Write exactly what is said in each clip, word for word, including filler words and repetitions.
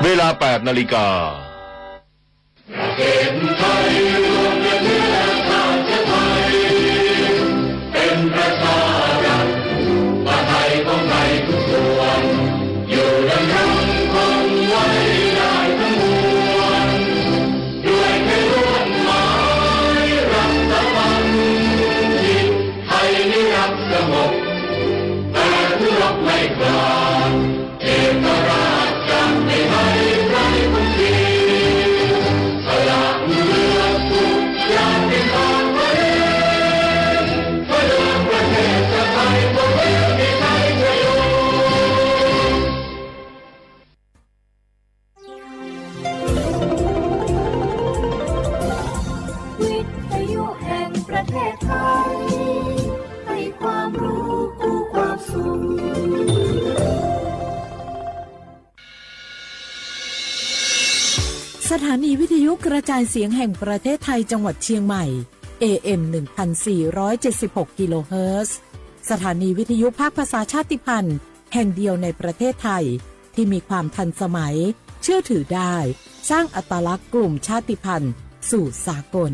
เวลา แปดนาฬิกา ประเทศไทยรวมกันเนื้อชาติไทย เป็นประชารัฐ ประไทยของไทยทุกส่วน อยู่ดำรงคงไว้ได้ทั้งมวล ด้วยเพื่อนร่วมหมายรักสามัคคี ไทยนิรักสงบ แต่ผู้รบไม่กล้า เอกราชจะไม่ให้ใครคุมขีด สละเลือดทุกอย่างเป็นทางตัวเอง เพื่อเดินประเทศชาติไทยตัวเอง มีชัยชโย วิทยุแห่งประเทศไทย ให้ความรู้คู่ความสุข สถานีวิทยุกระจายเสียงแห่งประเทศไทยจังหวัดเชียงใหม่ เอเอ็ม หนึ่งพันสี่ร้อยเจ็ดสิบหก กิโลเฮิรตซ์ สถานีวิทยุภาคภาษาชาติพันธุ์แห่งเดียวในประเทศไทย ที่มีความทันสมัย เชื่อถือได้ สร้างอัตลักษณ์กลุ่มชาติพันธุ์สู่สากล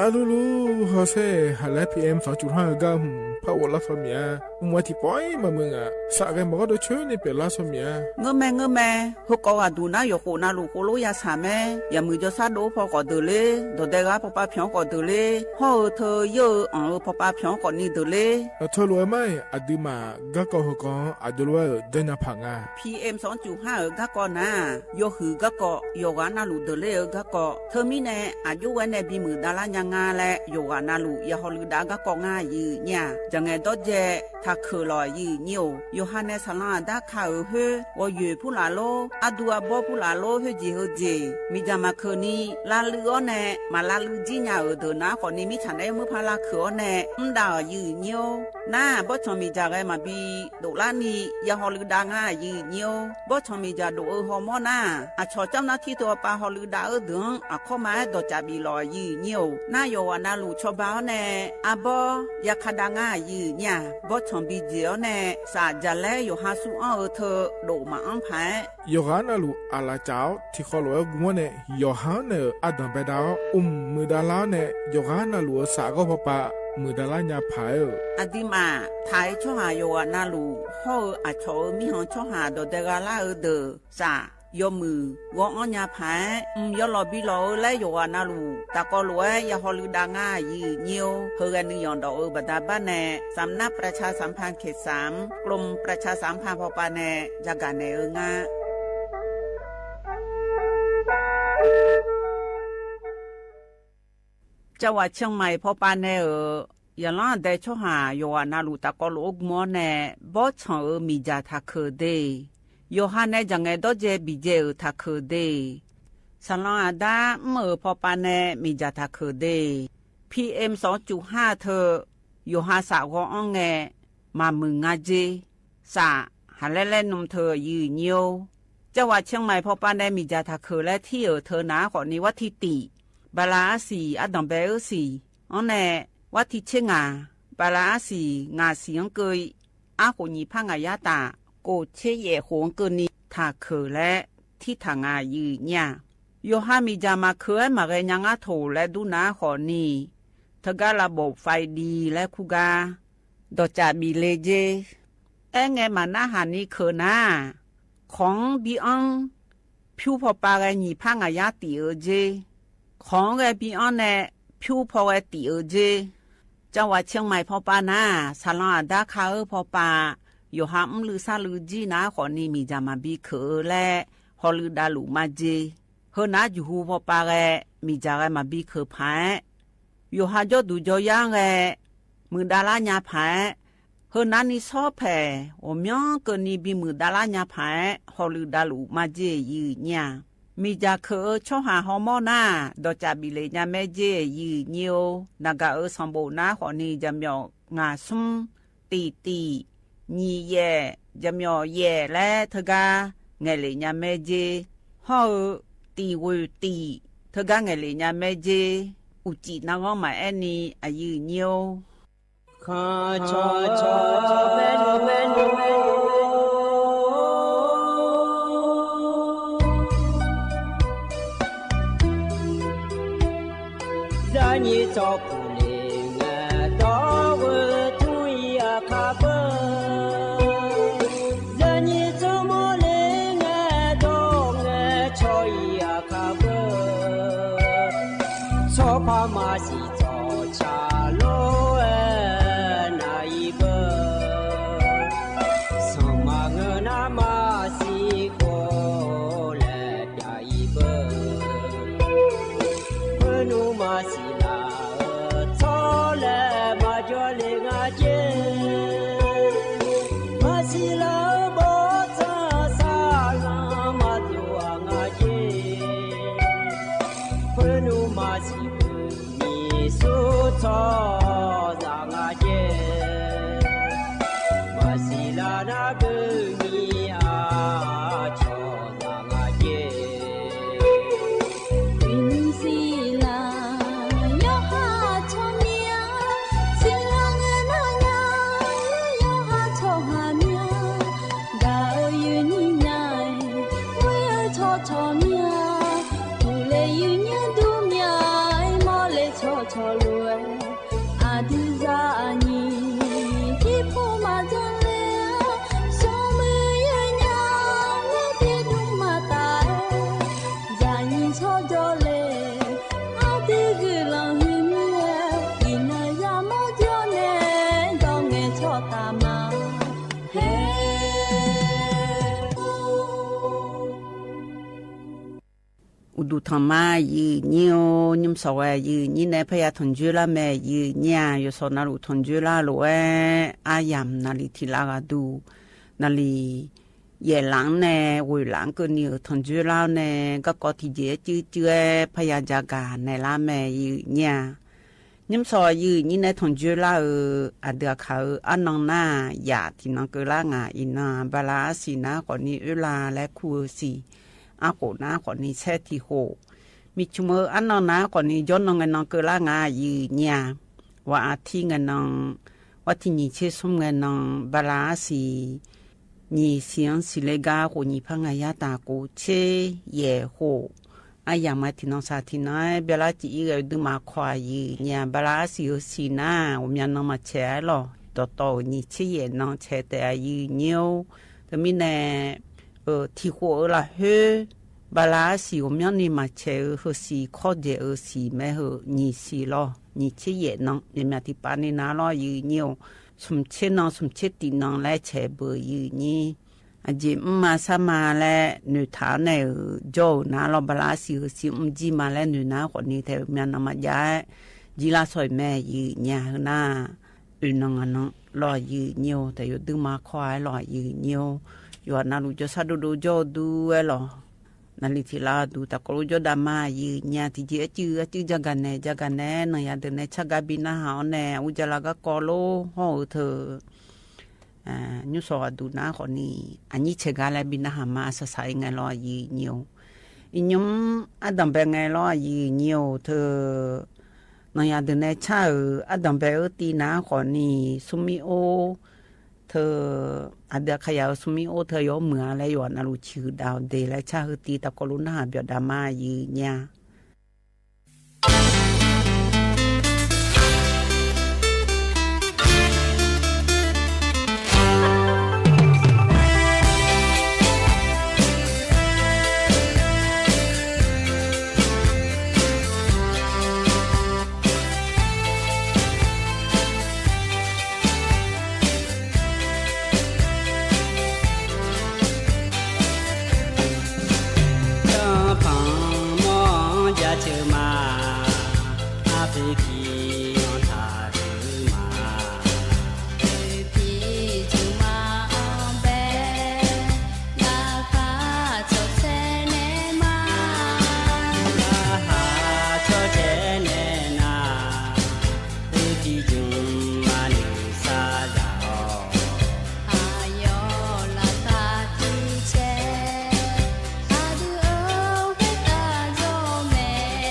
Arlulu, hawsher, haqlaer P M sawqcuf har-eu gar hmq par ghoflar saw miq-a. Mq-a tiqpawf-ir maqmuiq ngaq, saf ghae maqgawr dov coer ni pyeuflar saw miq-a. Ngeurmae ngeurmae, heukawv ghaqduq nar yawqkhof navluf khoerlof yashaq mae. Yaqmuiq jawrshar dov-eu paw khawf deuq ler, dawqdae ghaq pawpav pyanq-anr khawf deuq ler, hawr-eu teu yeur-eu anq-eu pawpav pyanq-anr khawf ni deuq ler. Aqteu lof-aer mar-iq, aqduimaf garkawv heukawv-anr aqjox lof-aer-euq janrnya paq nga. P M sawqcuf har-euq garkawv nar-aq, yawhuiq garkawv, yawqghaq navluf deuq ler-eu garkawv. Teumirnae aqjox ghae nae bimuiq davlar nya nga laer yawqghaq navluf ya hawluiv dav garkawv ngar aqyuif nyir-aq, jaqngaeq dawrdzae taqkeuq lawq aqyuif nyir-or. Yawqha nae saqlanr aqdar ka-euq khoer, ghawqyoeq purlaf lor, ardu arbawr purlaf lor, khoerjeq heujeq miqdzaq maqkeuq ni lavluiv-awr nae, maq lavluiv jir nya-euq deuq nar khawf ni mirtsaq naeq-aer murpar lavkeuq-awr nae mrdav-euq aqyuif nyir-or. Nar-aq, bawrtsanq miqdzaq ghae maqbi doflar ni ya hawluiv dav ngar aqyuif nyir-or. Bawrtsanq miqdzaq dof-eu hawmawr nar-aq, aqcawq camr nar tir teu-awr pav hawluiv dav-eu deuq-anr aqkawr ma-aer dawqcaf bif lawq aqyuif nyir-or. Nar yawqghaq navluf cawba-awr nae arbawr yaka dav ngar aqyuif nyir-aq, bawrtsanq bijeq-awr nae saf jaqlaer yawqha sur anr-eu teu dof maqanr paq-aer, yawqghaq navluf aqlaf caf-awr tiqkhaw lof-aer gm-awr nae yawqha-anr naeq-euq ardanq baedav-awr, mq muiqdav lar-awr nae yawqghaq navluf-euq saf ghawr pawpav muiqdav lar nya paq-aer-euq. Aqduimaf taq-aer tsawrhaq yawqghaq navluf hawr-eu aqcawq-euq mirkhanq tsawrhaq dawqdae gha lar-eu deuq saf yawmuiq ghawr-anr nya paq-aer, mq yawlawq bi lawq-eu laer yawqghaq navluf taqkawv lof-aer ya hawluiv dav ngar aqyuif nyir-or. Heughae nuiyanq dawq-eu baqda bar nae สำนักประชาสัมพันธ์เขตสาม กรมประชาสัมพันธ์ พป nae jagaq naeq-eu nga. จังหวัดเชียงใหม่ พป nae-euq yaqlanr aqdae tsawrhaq yawqghaq navluf taqkawv lof-aer gm-awr nae, bawrtsanq-euq miqdzaq taqkeuq de, yawqha nae jaqngaeq dawrdzae biqdzae-euq taqkeuq de, saqlanr aqdar mr-euq pawpav nae miqdzaq taqkeuq de, P M sawqcuf har teu yawqha saf ghawr-anr ngae maqmuiq nga jer. Saf haqlaer laer nm teu aqyuif nyir-or. จังหวัดเชียงใหม่ พป nae miqdzaq taqkeuq laer tir-euq teu nav-aer khawf ni, war tir tiq, bala arsiq ardanq bae-eu siq-anr nae, war tir tser ngaq, bala arsiq ngaq siq-anr keuv-i, arkhof nyiq par ngaq yar taf, kof tser yaef khof-anr keuvni taqkeuq laer tirtaq nga aqyuif nyir-aq, yawqha miqdzaq maqkeuq-aer maqghae nya ngar toq laer dur nav-aer khawf ni, teugar lavbof faiv div laer kur gar dawqcaf bif le jer. Aerngae maqnarhaq ni keuq nar-aq, kawq-anr bi anr, pyur pawpav ghae nyiq par ngaq yar tif-eu jer. Kawq-anr ghae bi anr nae pyur paw ghae tif-eu jer. จังหวัดเชียงใหม่ พป nar-aq, saqlanr aqdar ka-eu pawpav yawqha mrluiv sarluiv jir nav-aer khawf ni miqdzaq maqbi keuq-eu laer hawluiv davluf majer. Heunav juqhu pawpav ghae miqdzaq ghae maqbi keuq paq-aer, yawqha jawrduq jawryar-anr ghae muiqdav lar nya paq-aer, heunav ni shawr paeq ghawqmyanr keuvni bimuiq dav lar nya paq-aer hawluiv davluf majer aqyuif nyir-aq, miqdzaq keuq-eu tsawrhaq hawmawr nar-aq, dawqcaf bif le nya maer jer aqyuif nyir-or. Naqgaq-euq sanqbof nav-aer khawf ni jaqmyawf ngaq smr, tiq tiq, nyiq yaef, jaqmyawf yaef laer teugar ngaeqlef nya maer jer. Hawr-eu tiq ghoeq tiq teugar ngaeqlef nya maer jer. uqcif narghanr maqaer ni aqyuif nyir-or. Khanqcawq cawq bae nymr bae nymr Zaqnyiq tsawrpuq le ngae dawr-eu tmr-ir aqkar beu. Zaqnyiq tsawrmawr le ngae dawr ngae cawq-ir aqkar beu. Tsawrpar maqsiq tsawqcaq lof-aer nar-ir beu. Sanqma ngeur nar maqsiq khawf laer pyav-ir beu. Khoernmr maqsiq laf-eu tsawrlaeq maqjawr le nga jer. Maqsiq laf-eu bawrtsanq saqlanq maqdov-aq nga jer. Khoernmr maqsiq beu nyiq sur tsawrhaqzaq nga jer. Maqsiq laf nar beu nyiq-aq cawqzaq nga jer. Uiqnymr siqlaq yawqha tsawrmyanr siqlaq ngae nar nya, yawqha tsawrhaq myanr gaq-eu yuifnyir nya-aer, ghoer-eu tsawrcawq myanr, uqle yuifnyir dur mya-aer mawrle tsawrcawq lof-aer, aqdui zaqnyiq tirpov maqdzanr ler-a, smrmuiq yawnyaf-anr tiqdmr maqtaf-aer, zaqnyiq tsawrjawr le, aqdui guiqlanq huiqmir-aer, iqnan yamawr jawr nae dawr ngae tsawrtaf ma. Hae Uqduq tanqma aqyuif nyir-or, nymr sawq ghae aqyuif nyir nae parya tanqjoer lar mae aqyuif nyir-aq, yawsawq navluf tanqjoer lar lof-aer aryamq naqli tiq lar ghaq duq, naqli yaef laf-anr nae ghoeq laf-anr keuvni-euq tanqjoer lar-awr nae garkawv tiqjeq-aer cuivcuiv-aer parya jagaq naeqlar mae aqyuif nyir-aq. Nymr sawq aqyuif nyir nae tanqjoer lar-eu aqdui aqkaq-eu arnan nar-aq, yaf tiqnan keuvlar ngaq iqnan-aq, bala arsiq nar khawfni oerlar laer kur-eu siq, arkhof nar khawfni saer tiq khof, miqcmq-eu arnan nar khawfni jawrnan ngae nan keuvlar ngaq aqyuif nyir-aq. War artir ngae nan, war tiq nyiq tser smr ngae nan, bala arsiq nyiq siq-anr siqle gar khof nyiq par ngaq yar taq khof tser yaef khof, aryamq-aer tiqnan saq tiqnan-aer byalar cif-ir ghae-eu duima kawv aqyuif nyir-aq, bala arsiq-eu siq nar ghawqmya nan maqcaeq-aer lawq. Dawqtawv-euq nyiq tser yaef nan caeq taef aqyuif nyir-or. Teumirnae tiq khof-eu lafkhoer bala arsiq ghawqmyanrni maqcaeq-eu heusiq kawr dzaeq-eu siq mae heu nyiq siq lawr, nyiq tser yaef nan myaqmyaq tiqpav ni nar lawr aqyuif nyir-or. Smq tser nan smq tser tiq nan laer caeq beu aqyuif nyir. Aqjeq mrma sarma laer noeqtaq-awr nae-euq jawr-euq nar lawr, bala arsiq heusiq mr jir ma laer noeq nar khawfni taef-eu myav nan maqjav-aer jir lar shaw-iq mae aqyuif nyir-aq. Heu nar oeq nan ngaq nan lawr aqyuif nyir-or, taef yawduima kawv-aer lawr aqyuif nyir-or. Yawqha navluf jawrshar dovdov jawr-eu dur-aer lawq. Naqli tiq lar duq tafkawv lof jawr dav ma aqyuif nyir-aq. Tiqjeq-aer cuiv-aer cuiv jagaq naeq jagaq naeq-aer nanqya deuq nae car gar bi narhaq-awr nae ur jala garkawv lof hawr-eu teu nymr sawq ghaq duq nar khawfni aqnyir caeq gar laer bi narhaq ma saqsaq-ir ngae lawr aqyuif nyir-or. Iqnymr ardanq bae ngae lawr aqyuif nyir-or teu. Nanqya deuq nae car-euq ardanq bae-eu tiv nar khawfni smrmir or teu, aqdui aqkaqyaq-euq smrmir or teu yawr muiq-a laer yawqha navluf ciqhuiq dav-awq de laer car heu tiv tafkawv lof narhaq byawq dav ma aqyuif nyir-aq. Tanqpanq mawr-anr jaceuq ma, arpoeq tiq-anr taqteuq ma. Oeq tiq cuq ma-anr bae, laqkhaq cawq caer nae ma. Laqkhaq cawq caer nae nar, oeq tiq cuq ma noeqsar zaq-awq. Aqyawf laqkhaq tiq caer, aqdui-euq khoertav jawr mae.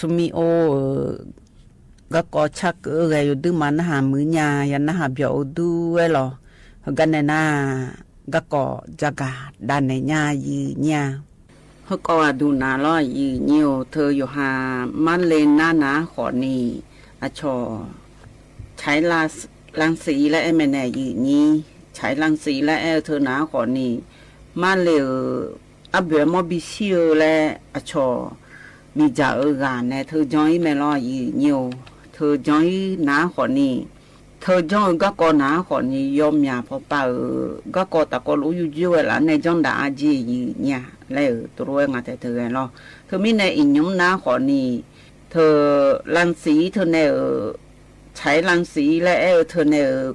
Smrmir or-euq garkawv carkeuv-eu ghae yawduirma narhaq muiq nya, ya narhaq byawq-eu dur-aer lawq. Heugar nae nar, garkawv jagaq davnaeq nya yif nyir-a. Heukawv aqduq nav lawr yif nyir-or, teu yawqha marle nar nav-anr khawfni, aqcawq tsaq-ir lansiq-ir laer aer mae nae yif nyir, tsaq-ir lansiq-ir laer aer-eu teu nav-anr khawfni, marle-euq arboeq armawr bishir-eu laer aqcawq miqdzaq-eu ghaq nae teu janr-ir mae lawr yif nyir-or, teu janr-ir nav-anr khawfni, teu janr-eu garkawv nav-anr khawfni, yawmyaq pawpav-euq garkawv tafkawv lof-aer yurjoer ghae laf-anr nae janrdaq-a jeq yif nya laer-euq tov lof-aer nga taeq teu ghae lawr. Teumirnae iqnymr nav-anr khawfni, teu lansiq-ir teu nae-euq, tsaq-ir lansiq-ir laer aer-eu teu nae-euq,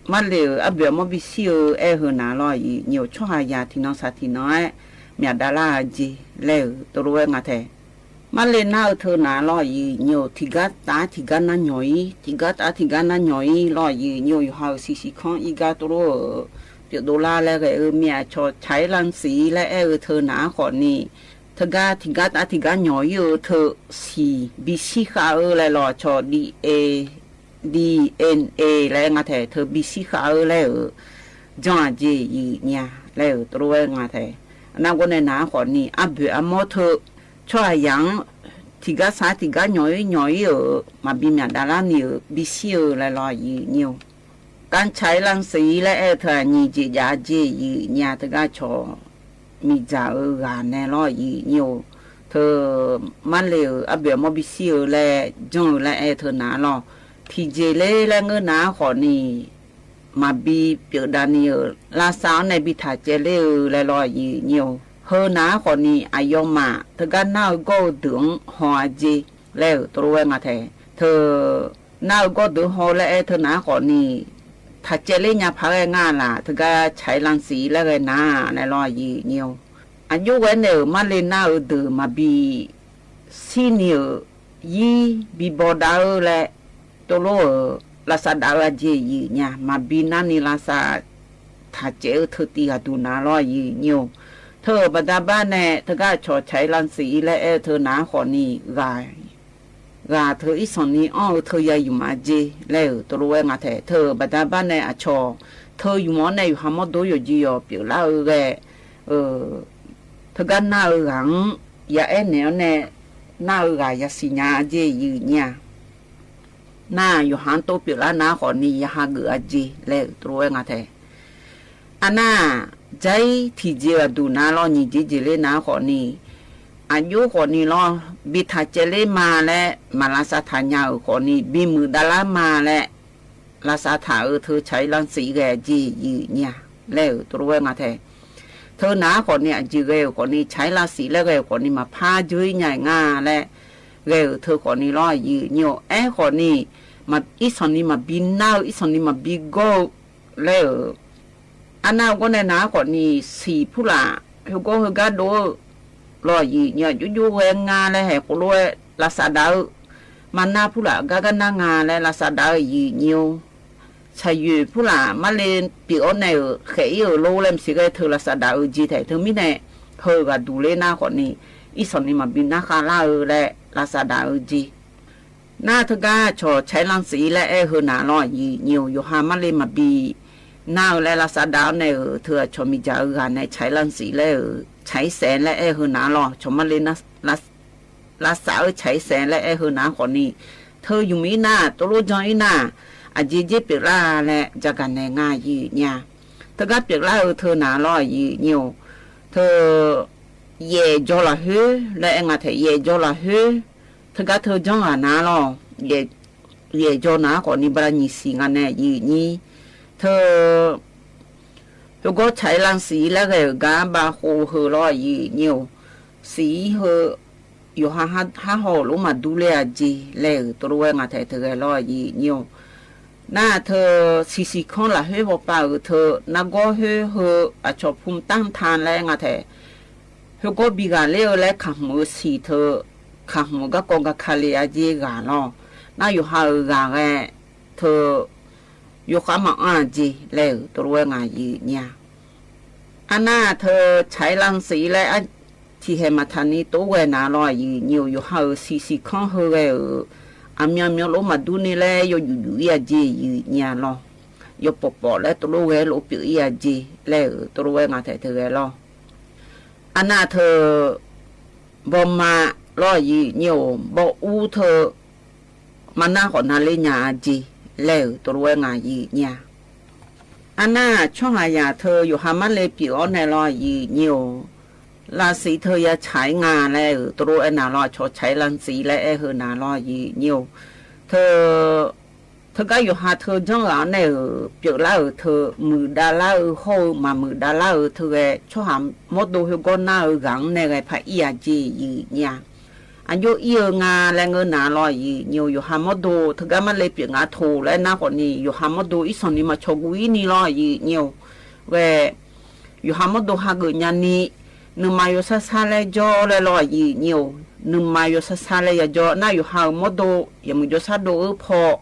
marle-euq arboeq armawr bishir-eu aer-eu heu nav lawr yif nyir-or, tsawrhaqzaq tiqnan saq tiqnan-aer myaqdav lar-a jeq laer-euq tov lof-aer nga taeq. Marle nar-eu teu nav lawr yif nyir-or, tiqgar taf-aer tiqgar nar nyawq-ir, tiqgar taf-aer tiqgar nar nyawq-ir lawr yif nyir-or, yawqha-euq siqsiq kanr irgar tov lof-euq pyeufdov lar laer ghae-eu mir-aq, aqcawq tsaq-ir lansiq-ir laer aer-eu teu nav-anr khawfni, teugar tiqgar taf-aer tiqgar nyawq-ir-eu teu siq bishir khav-eu laer lawr, aqcawq dna, dna laer aer nga taeq, teu bishir khav-eu laer-euq janr-a jeq yif nya laer-euq tov lof-aer nga taeq. Nar gawr nae nav-anr khawfni, arboeq armawr teu tsawrhaqzaq-anr tiqgar sar tiqgar nyawq-ir nyawq-ir-euq maqbi myaqdav larni-euq bishir-eu laer lawr yif nyir-or, gar tsaq-ir lansiq-ir laer aer-eu teu-aq, nyiq jeq jav-a jeq yif nya, teugar aqcawq miqdzaq-eu ghaq nae lawr yif nyir-or, teu marle-euq arboeq armawr bishir-eu laer janr-eu laer aer-eu teu nav lawr, tiqjeq ler laer ngeur nav-anr khawfni, maqbi pyeufdav ni-euq lavsav-anr nae bi taq caev ler-eu laer lawr yif nyir-or, heu nav-anr khawfni, aqyawfmaf teugar nar-eu gawr-eu deuq-anr haw-a jeq laer-euq tov lof-aer nga taeq. Teu nar-eu gawr deuq haw laer aer teu nav-anr khawfni, taq caev ler nya paq ghae nga laf, teugar tsaq-ir lansiq-ir laer ghae nar laer lawr yif nyir-or, aqjox ghae nae-euq marle nar-eu deuq maqbi shirni-euq, yir bi bawdav-eu laer tov lof-euq lavsav dav-eu-a jeq yif nya, maqbi narni lavsav taq caev-eu teu tiv ghaq duq nav lawr yif nyir-or, teu-euq baqda bar nae teugar aqcawq tsaq-ir lansiq-ir laer aer-eu teu nav-anr khawfni, ghaq ghaq teu irsanqni anr-eu teu ya yumq-a jeq laer-euq tov lof-aer nga taeq. Teu-euq baqda bar nae aqcawq teu yumq-anr nae yawqha mawrdo yawqjeq yawq pyeuflar-eu ghae, teugar nar-eu ghaq-anr ya aer naeq-awr nae nar-eu ghaq yasiq nya-a jeq yif nyir-a. Nar yawqha-anr tov pyeuflar nar khawfni ya hageuf-a jeq laer-euq tov lof-aer nga taeq. Arnar-aq, jair tiqjeq-eu aqduq nav lawr nyiq jeq jeq ler nar khawfni, aqjox khawfni lawr bi taq caev ler ma laer maq lavsav taq nya-euq khawfni, bimuiq davlar ma laer lavsav taq-eu teu tsaq-ir lansiq ghae jeq yif nyir-a laer-euq tov lof-aer nga taeq. Teu nav-anr khawfni aqjeq ghae-euq khawfni tsaq-ir lansiq laer ghae-euq khawfni maqpar dzeur-ir nya-iq nga laer ghae-euq teu khawfni lawr yif nyir-or, aerkhawfni irsanqni maqbi nar-eu irsanqni maqbi gawr-eu laer-euq, arnar-eu gawr nae nav-anr khawfni siq purlaf heugawr heugar dov-eu lawr yif nyir-or, aqjox jox ghae nga laer haeq khof lof-aer lavsav dav-eu, maqnar purlaf gar gar nar nga laer lavsav dav-eu yif nyir-or, saqyoeq purlaf marle pyeuf-awr nae-euq khaeq-ir-euq lor laer maqsiq ghae teu lavsav dav-eu jeq taeq. Teumirnae heu ghaq duq ler nar khawfni irsanqni maqbi nar khavlar-eu laer lavsav dav-eu jeq. Nar teugar aqcawq tsaq-ir lansiq-ir laer aer-eu heu nav lawr yif nyir-or, yawqha marle maqbi nar-eu laer lavsav dav-awr nae-euq teu aqcawq miqdzaq-eu ghaq nae tsaq-ir lansiq laer-euq tsaq-ir saef laer aer-eu heu nav lawr, aqcawq marle lavsav-eu tsaq-ir saef laer aer-eu heu nav khawfni, teu yumq-ir nar, tov lof jan-ir nar, aqjeq jer pyeuflar laer jagaq naeq nga yif nyir-a. Teugar pyeuflar-eu teu nav lawr yif nyir-or, teu yaef jaw lafkhoer laer aer nga taeq, yaef jaw lafkhoer teugar teu janr ghaq nav lawr, yaef jaw nav khawfni bala nyiq siq nga nae yif nyir, teu heugawr tsaq-ir lansiq-ir laer ghae-euq gar bav khov heu lawr yif nyir-or, siq-ir heu yawqha har haw-euq lof maqdur ler-a jeq laer-euq tov lof-aer nga taeq teu ghae lawr yif nyir-or. Nar teu siqsiq kanr lafkhoer bawpav-euq teu nargawr khoer heu aqcawq pumq tanr ta laer nga taeq. Heugawr bi ghaqler-eu laer kaqhmq-eu siq teu kaqhmq-eu garkawv gaka le-a jeq ghaq lawr. Nar yawqha-euq ghaq ghae teu yawkhav maqanr-a jeq laer-euq tov lof-aer nga yif nyir-a. Arnar teu tsaq-ir lansiq-ir laer tiqkhaeq maqtaq ni tov ghae nar lawr, aqyuif nyi-or, yawqha-euq siqsiq kanr heughae-euq aqmyan myanlof maqdur ni laer yawjuf juf-ir-a jeq, aqyuif nyi-a lawr. Yawpawf pawf laer tov lof ghae lof pyeuf-ir-a jeq laer-euq tov lof ghae nga taef teu ghae lawr. Arnav teu bawma lawr, aqyuif nyi-or, bawur teu marnar khawf navler nya-a jeq laer-euq tov lof ghae nga, aqyuif nyi-a. Arnav tsawrhaqzaq teu yawqha marle pyeuf-awr nae lawr, aqyuif nyi-or, lavsiq teu ya tsaq-ir nga laer-euq tov lof aer nar lawr, aqcawq tsaq-ir lavsiq laer aer heu nar lawr, aqyuif nyi-or, teu teugar yawqha teu janr ghaq-anr nae-euq pyeuflar-euq teu muiqdavlar-eu hawr-eu maqmuiqdavlar-eu teu ghae tsawrhaq mawrdo khoergawr nar-eu ghaq-anr nae ghae par ir-a jeq, aqyuif nyi-a. Aqjox ir-eu nga laer ngeur nar lawr, aqyuif nyi-or, yawqha mawrdo teugar marle pyeuf nga toq laer nar khawf ni, yawqha mawrdo irsanq ni maqcawq guv-ir ni lawr, aqyuif nyi-or, ghae yawqha mawrdo hageuf nya ni, nuima yawsar sar laer jawr laer lawr, aqyuif nyi-or, nuima yawsar sar laer yajawr nar, yawqha-euq mawrdo yawmuiq jawrshar dov-eu paw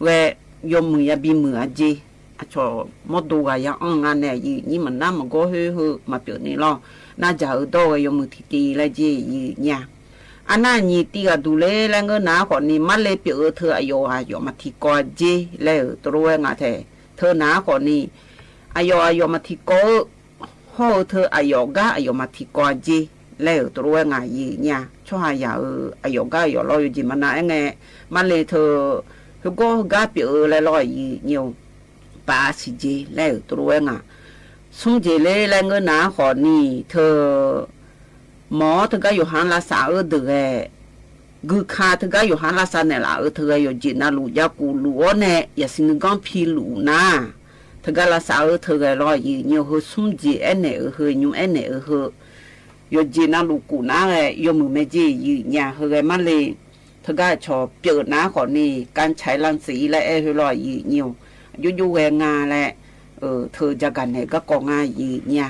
ghae yawmuiq yabi muiq-a jeq. Aqcawq mawrdo ghaq ya anr nga nae, aqyuif nyi, maqnar maqgawr khoer heu maqpyeuf ni lawr. Nardzaq-eu dawr ghae yawmuiq tiqtiv laer jeq, aqyuif nyi-a. Arnav nyiq tiv ghaq duq ler laer ngeur nar khawf ni, marle pyeuf-eu teu aqyawf aqyawf maqtiqkawv-a jeq laer-euq tov lof ghae nga taef teu nar khawf ni, aqyawf aqyawf maqtiqkawv-eu hawr-eu teu aqyawf gar aqyawf maqtiqkawv-a jeq laer-euq tov lof ghae nga, aqyuif nyi-a. Tsawrhaqzaq-euq aqyawf gar aqyawf lawr yawjeq maqnav aer ngae, marle teu khoergawr heugar pyeuf-eu laer lawr, aqyuif nyi-or, paf-a siqjeq laer-euq tov lof ghae nga. Smr jeq ler laer ngeur nar khawf ni, teu mawq-awr teugar yawqha-anr lavsav-eu deuq ghae, guika teugar yawqha-anr lavsav naeqlaf-eu teu ghae yawqjeq navluf jav kuf luf-awr nae yaqsiq nuiganr pi luf nar, teugar lavsav-eu teu ghae lawr, aqyuif nyi-or, heu smr jeq aernaeq-eu heu, nymr aernaeq-eu heu, yawqjeq navluf kuf nar ghae yawmuiq mae jeq, aqyuif nyi-a. Heu ghae marle teugar aqcawq pyeuf nar khawf ni, kantsaq-ir lavsiq-ir laer aer khoer lawr, aqyuif nyi-or, aqjox jox ghae nga laer teu jagaq naeq garkawv nga, aqyuif nyi-a.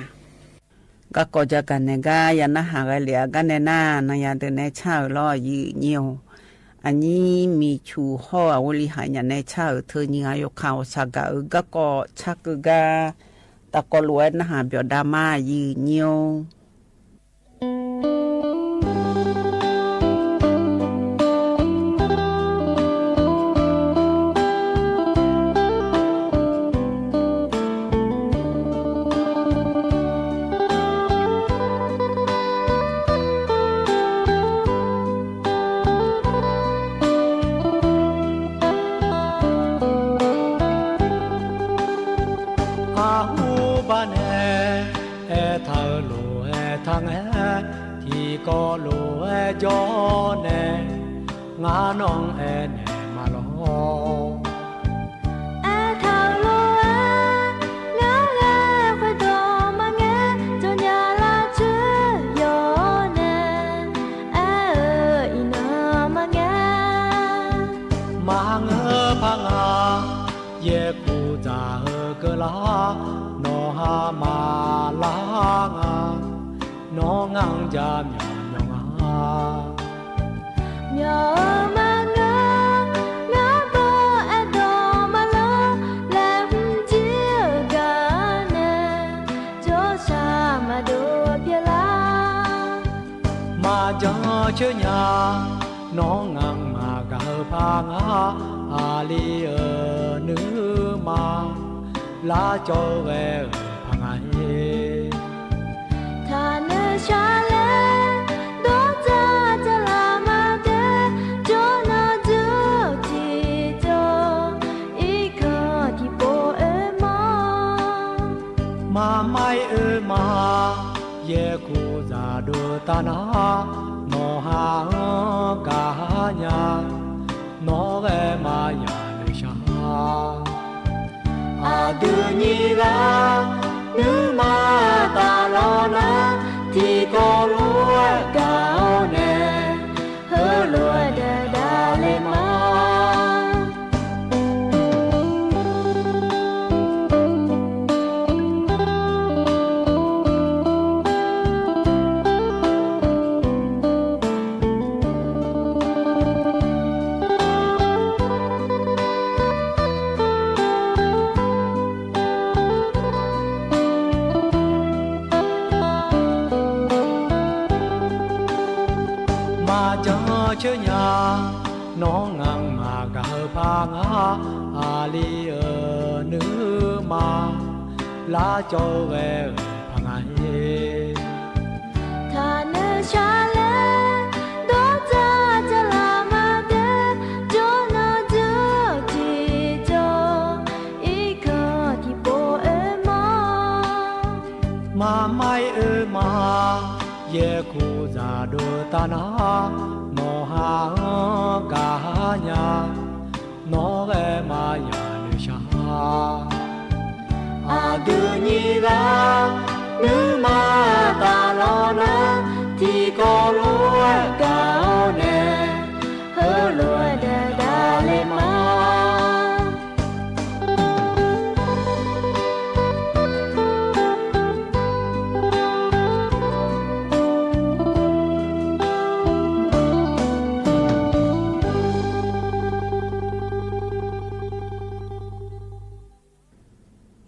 Garkawv jagaq naeq gar ya narhaq ghae lef-a gar nae nar, nanyaf deuq nae car-euq lawr, aqyuif nyi-or. Aqnyir miqcuq hawr-eu aqghoe li haq nyaf nae car-euq teu nyiq ghaq yawkaq ghawqshaq gaq-euq garkawv tsarkeuv gar tafkawv lof-aer narhaq byawf dav ma, aqyuif nyi-or. Arhu bar nae aertaq-eu lof-aer taq ngae, tiqkawv lof-aer jawr nae, ngar nawr-anr aernaeq ma lawr. Aertaq-eu lof-aer ngar ghae khoerdawq ma ngae, jawrnya lar coer yawq-awr nae, aer-eu iqnan ma ngae. Maqngeur par nga, yaerkuv dzaq-eu keuvlar, nawq ha maqlar nga, nawr ngar-anr ja myawq myawq nga. Myawq-eu maqngeur, ngar baw aerdawq maqlar, laeqhmq jir-eu gaq nae, jawrshaq maqdov pyeuflar. Maqjan coer nya, nawr ngaq-anr maqgaq-eu par nga, aqli-euq nuima, larcawv-eu ghae-euq par nga-ir. Taqnoeq shar laer dawr dzaq dzaqlaq maqdae, jawrnan jur tiqjawr, irkanq tiqpov oe ma. Maqmair oe ma, yaerkuv dzaqdov taf nar, nawq ha-anr gaq nya, nawr ghae maqya noeqshaq. Aqdui nyiq ghaq nuima taf lawq nar, tiqkawv lof-aer gaq-awr nae, heulof-aer daef davle ma. Anr coer nya, nawr ngamaf gaq-eu par ngar, aqli-euq nuima lar cawv-eu ghae-eu paq nga-ir. Taqnoeq shar laer dawrdzaq dzaqlaq ma deuq, jawrnan dzuq tiqjawr, irkanq tiqpov oe ma. Maqmar-ir oe ma, yaerkuq zaqdov taf nar, nawqha-anr gaq-ar nya, nawr ghae ma yanoeq shar. Aqdui nyir lar nuima taf lawr nar, tiqkawv lof-aer gaq-awr nae, heulof-aer daef davle ma.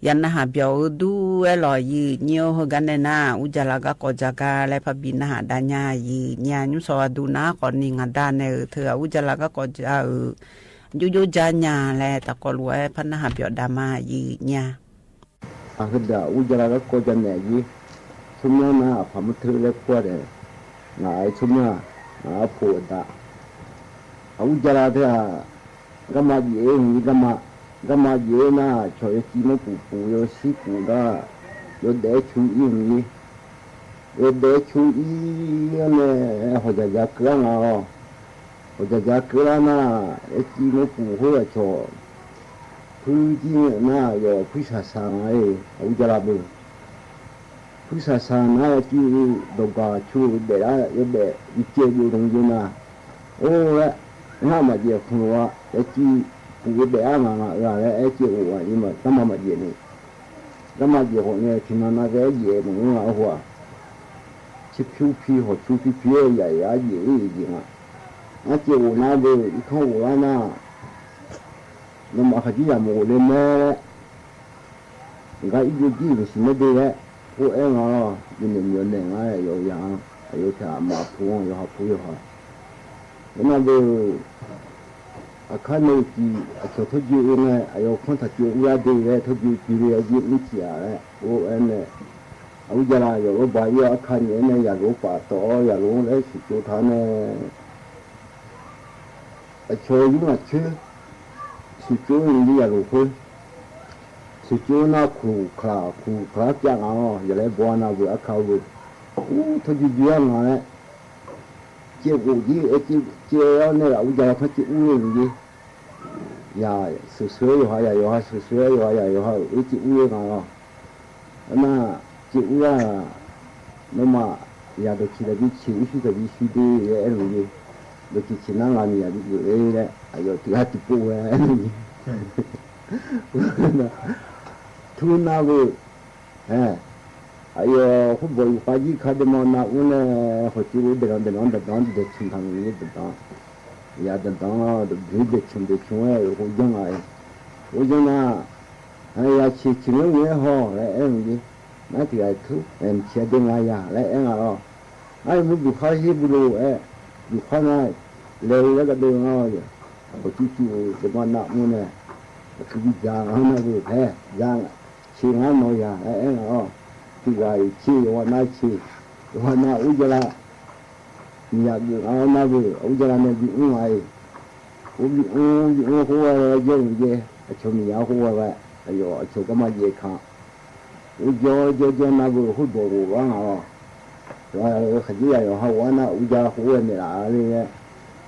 Yaq narhaq byawq-eu dur-aer lawq, yif nyir-awr heugar nae nar, ur jala garkawv ja gar laer parbi narhaq dav nya. Yif nyir-a nymrsaw aqdui nar khawfni ngaq da nae-euq teu-aq, ur jala garkawv ja-euq jovjov ja nya laer taqkawv lof-aer par narhaq byawq dav ma. Yif nyir-a. Aq, heudeuq-aq, ur jala garkawv ja naeq-a jir. Tsawrmyanr nar aqpaq mr teu laer kur-a daef, ngaq-aer tsawrmyanr-aq, ngaq arpoq aqda. Aq, ur jala teu-aq, garma jeq-aer hmq-ir garma, garma jeq-aer nar, cawq yawciv mawrpuf puf yawshir puf nar, yawdaef-aer cu-ir hmq-ir. Yawdaef-aer cu-ir-anr nae, hawqjaq ja keuv-ar nga-awq. Hawqjaq ja keuv lar nar, yawciv mawrpuf khoer aqcawq puir jir ngae nar, yawf puir shaqshaq nga-aer, aq, ur jala beu. Puir shaqshaq nar, yawciv dawqgaq cu daeflar yawdaef bicaev byov dmq jeq nar, or laer, ngar maqjaef khmq lof-a, yawciv puf-eu daef-ar ngaq ngaq-eu-aq laer aer caev of-aq, garma maqjaef ni. Garma jaef khawf nae tiqnan nav ghae-aer jaef maqngeur nga-awr khof-aq, tserpyur pi hawqtsu pi pi-aer yaf yaf-aer jaef-ir jeq nga. Ngar caev of nar beu, irkanr of lar nar, nawmaf khaqjir yamq of le mae laer, ngar irjov jir-euq maqsiq maerde laer, or aer nga-awr, binaeq myawf naeq nga-aer yawf ya-anr aqyawf taq aqma pu-anr yawqha pu yawqha. Aernar beu, aqkar nae uqcif aqcawq tawrjoe-eu ngae, aqyawf kanr taq cov urlar de laer tawrjoe joe le-aer jir mr ciq-aq laer or aer nae, aq, ur jala yawf lawrbaq ir-awr arka nyaef-aer nae yaqlof-anr paftawf-awr yaqlof-anr laer sheuqcov taq-anr nae, aqcawq yur ngaq coer sheuqcov-aer nqli yaqlof khoer sheuqcov nar, kuq kaqlaq kuq kaqlar pyav ngaq-awr, yaqlaer baw-a nav beu arka-eu beu, ur tawrjoe joe-ar nga laer, caev of jir-aer caev-awr nae ghaq ur jala kanr caev ur-eu nqli, yaq sheuqsheuq-aer yawqha yaq yawqha sheuqsheuq-aer yawqha yaq yawqha-euq oer caev ur-eu nga-awr, aernar, caev ur-aq, nawmaf yaq dawqciq taqbi ciq, urshuir taqbi shuir de laer aer-eu nqli, dawqciq ciq nar ngaq miqyaq bigeuf-ir laer aqyawf tiq ghaq tiqpov-aer aer-eu nqli, tmr nar beu, aer, aqyawf khoerbawq yufkhav jir ka daema nav mr nae, hawqtsuif daeqlanq daeqlanq-anr daqdanq-anr daeqcmq taq maqngeur daqdanq, yaq daqdanq-anr daqbyoer daeqcmq daeqcmq-aer khoerjanr nga-iq, khoerjanr nar, yaq ciq ciq ngaer ngaer haw laer aer-eu nqli, nar tiq ghaq tmr, mqciq-a de nga ya laer aer nga-awr, nar yawmuiq buqkhar her bu lof-aer, buqkhar nar laeq-eu laer gardov nga-awr, hawqtsuif tsuif-eu daema nav mr nae, aqkuir bi dzaq nga nar beu haer dzaq, ciq ngar nawq ya laer aer nga-awr, tiq ghaq-iq ciq yawqghaq nav ciq, yawqghaq nav ur jala miqyaq geuf nga-awr nar beu ur jala nae bimr nga-iq, ur bimr bimr khoerghae-aer jawr-eu jeq, aqcawq miqyaq khoerghae ghae, aqyawf aqcawq garma jaev ka, ur jawr jawr jawr nar beu khoerbawq ghoflar nga-awr, yawqha-euq khaqdzerzaq yawqha ghoflar nar ur jala khoerghae naeqlaf-a le laer,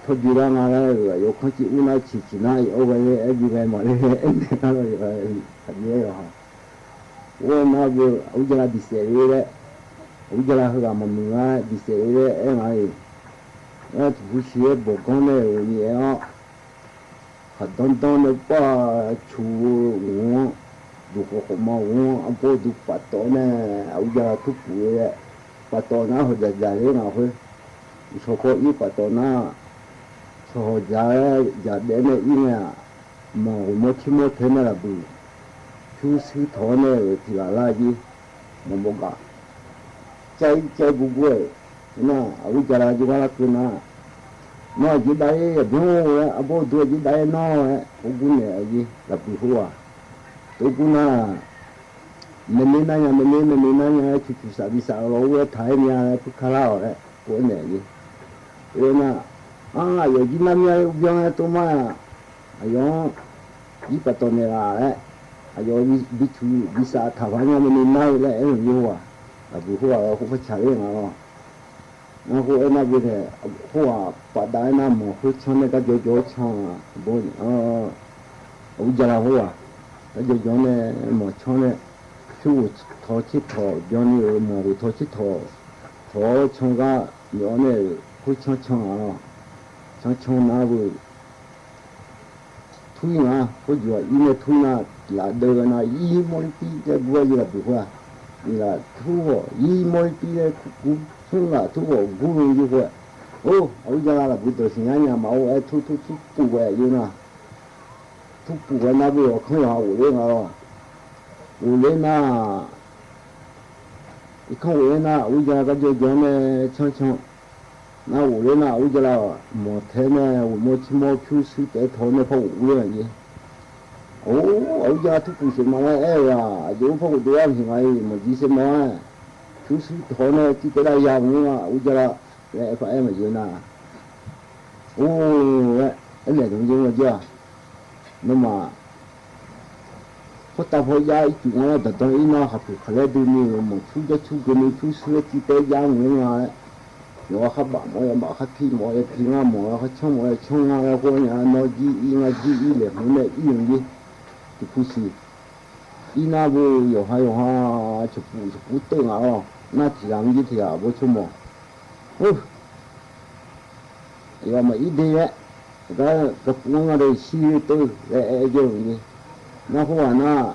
tawrjoe lar nga laer-euq aqyawf kanr civ ur nar ciq ciq nar-iq awr ghae le-aer bi ghae maqle laer aernaeq nar-awr, yawqha-euq khaqdzerzaq yawqha, or nar beu ur jala diqsaef le laer, ur jala heughaq maqmuiq-a diqsaef le laer aer nga-iq, aer tuqpuq shir-aer bawqganr nae-euq nyaef-awr, khaqdanr danr nae bar cu-eu ghawq-anr, duqkhawf khawf ma ghawq-anr arbawr duq paftawf nae, ur jala turpuf-eu laer, paftawf nar hawq dzaqdzaq le ngaq khoer, shawq paw ir paftawf nar, shawq hawq dzaq-aer dzaqdaef nae ir ngae-aq, maq ghawqmawr tirmawr tae nae laf buq, pyurshuir tawq-awr nae-euq tiq ghaq lar jir, maqbaw gaf, cair cair gurgur-aer, nar ur jala jawrgar larkeuv nar, Nawr aqjeq dav-ir aqbyanr-or laer, arbawr uqduq aqjeq dav-ir nawr laer, khoergur naeq-a jeq lafbuiq khoerghaq. Tov gur nar, maeqnaeq nar nya, maeqnaeq maeqnaeq nar nya-aer cuqcuq saf bi saf-eu law ur-aer taq-aer nya laer puirkar lar-awq laer, khoer naeq-a jeq. Khoernar, ar, aqyawf jir nar mya-aer urbyanr-aer tov mar-aq, aqyawf-anr jir paftawf naeqlaf laer, aqyawf bi cuq bi saf taq paq nya maeqnaeq nar-eu laer aer-eu jeq khoerghaq, lafbuiq khoerghaq-awr khoer par tsaq ler nga lawr. Ngar khoer aernar beu taeq, khoerghaq pafdav aernar mawq khoer canr nae gar jawrjawr-aer can-a, aqbawr, aqbur jala khoerghaq, gar jawrjawr nae mawq canr nae, pyur ghof tawq tser tawq byanni-euq mawq ghof tawq tser tawq, tawq-awr can gar myawf-awr nae-euq khoer canr can-a lawr. Canr can nar beu tur-ir nga, khoerjuq-aq ir nae tur nar, tiq laf deuv ghae nar ir mawrlir tir laer gur-a jeq lafbuiq khoer-aq, tiq laf tur khawf ir mawrlir tir laer gur, smr laf tur khawf gur-eu jeq khoer-aq, or, aqbur jala lafbuiq dawq siqnya nya maqor-aer tur tur tur puf ghae-a jeq nar, tur puf ghae nar beu-awq kanr yawqha ghofler nga lawr. Ghofler nar, irkanr ghofler nar aqbur jala gar jawrjawr nae canr can nar ghofler nar aqbur jala mawq tae nae ghofmawr cirmawr pyurshuir taef-aer tawq nae par ghofler-a jeq. Or, aqbur jala tur puf sheuq ma laer aer-eu-aq, aqjeq ur par ghofdov-ar maqsiq nga-iq maqjir saer ma-aer, pyurshuir tawq nae cir taef dav ya maqngeur nga aqbur jala laer aer par aer maqjir nar, or-aer, aernaeq dmq jir nga jir-aq, nawmaf khoertav paw jav ircuf nga laer dawqdan ir nar khaqpuq khaqlaer dui ni-euq mawq cur jar cur geuni pyurshuir laer cir taef jav maqngeur nga laer, yawqha khar baf mawf-awr yawbaf khar pi mawf-awr yapi ngar mawf-awr khar canr mawf-awr yacanr ngar laer khoer nya nawr jir ir ngar jir ir laeqhmq nae ir-euq jir. Tiqpuq siq ir nar beu yawqha yawqha cawqpuf cawqpuf teuv nga-awr nar tiq ghaq mr jir tiq ghaq bawr cawr mawf. Or, aqyawf maqir de laer, gar garpuf-anr nga de shir teuv laer aer jawr-euq ni. Nar khoerghaq nar,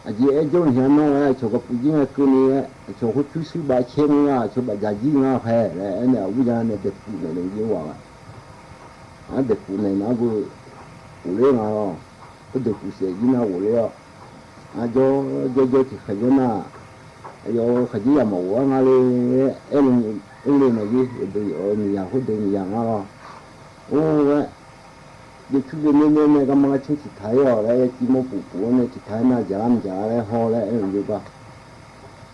aqjeq aer jawr-eu hia nawr laer aqcawq garpuf jir ngae keuvni laer aqcawq khoer pyurshuir baf caer nga aqcawq baf dzaq jir nga khae laer aernaeq aqbur jala nae daeqpuf naeq naeq jir ghaq-a. Ar, daeqpuf naeq nar beu ghofler nga-awr, khoerdeuq puf saef jir nar ghofler-awr, arjawr jawrjawr tiqkhaeq jawr nar, aqyawf khaqdzerzaq maqghof-ar nga le, aer le maqjir, yawqdeuq yawf-eu miqzaq khoerdeuq miqzaq nga lawr. Or-aer, jacur janaer nae garma gar canr tiqtaq-ir-awq laer yaciv mawr puf puf-awr nae tiqtaq-aer nar jaqlar maqjaq laer haw laer aer-eu jeq gar.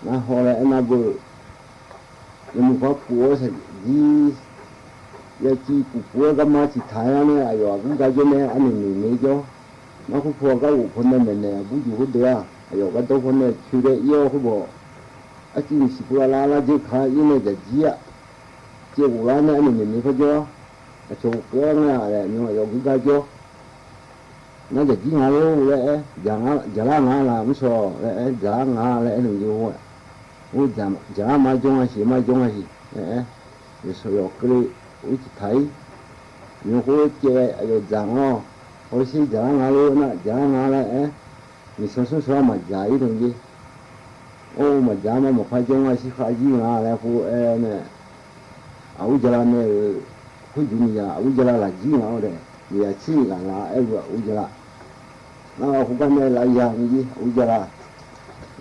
Nar haw laer aernar beu yawmuiq par puf-awr saqjir yaciv puf puf-aer garma tiqtaq-aer-awr nae aqyawf aqgur gar jawr nae arnoeq noeq naeq jawr. Nar khoerpaw gar ghof paw nae maeqnaeq aqbur juq khoerdeuq-aq aqyawf gardawr paw nae coeq dae ir-awr khoerbaw, arcuiv maqsiq pov lar lar lar dzeur ka ir nae jaqjir-aq, caev ghof lar nae arnoeq noeq naeq par jawr-awr, aqcawq ghofkeuv-awr nga laer aqmyan aqyawf aqgur gar jawr. Nar jaqjir nga lor laer aer, jaqlar nga laf mr shawq laer aer, jaqlar nga laer aer noeq jawr-aer, or, jaqlar mar jawr nga siq mar jawr nga siq laer aer, yawqshawq yawq keuvle, or, tiqtaq-ir. Nymq khoer caev aqyawf dzaq nga-awq, hawsher jaqlar nga lor nar jaqlar nga laer aer, nyiq sanq smr sanq-ar maqdzaq-ir noeq jir. Or, maqdzaq-ar ma maqpar jawr nga shir khav jir nga laer khoer aer nae, aqbur jala nae-euq khoerjuq miqzaq aqbur jala lafjir nga-awr dae, miqzaq tser ghaq laf-aer ghaq aqbur jala. Nar khoergar nae laf ya noeq jir aqbur jala.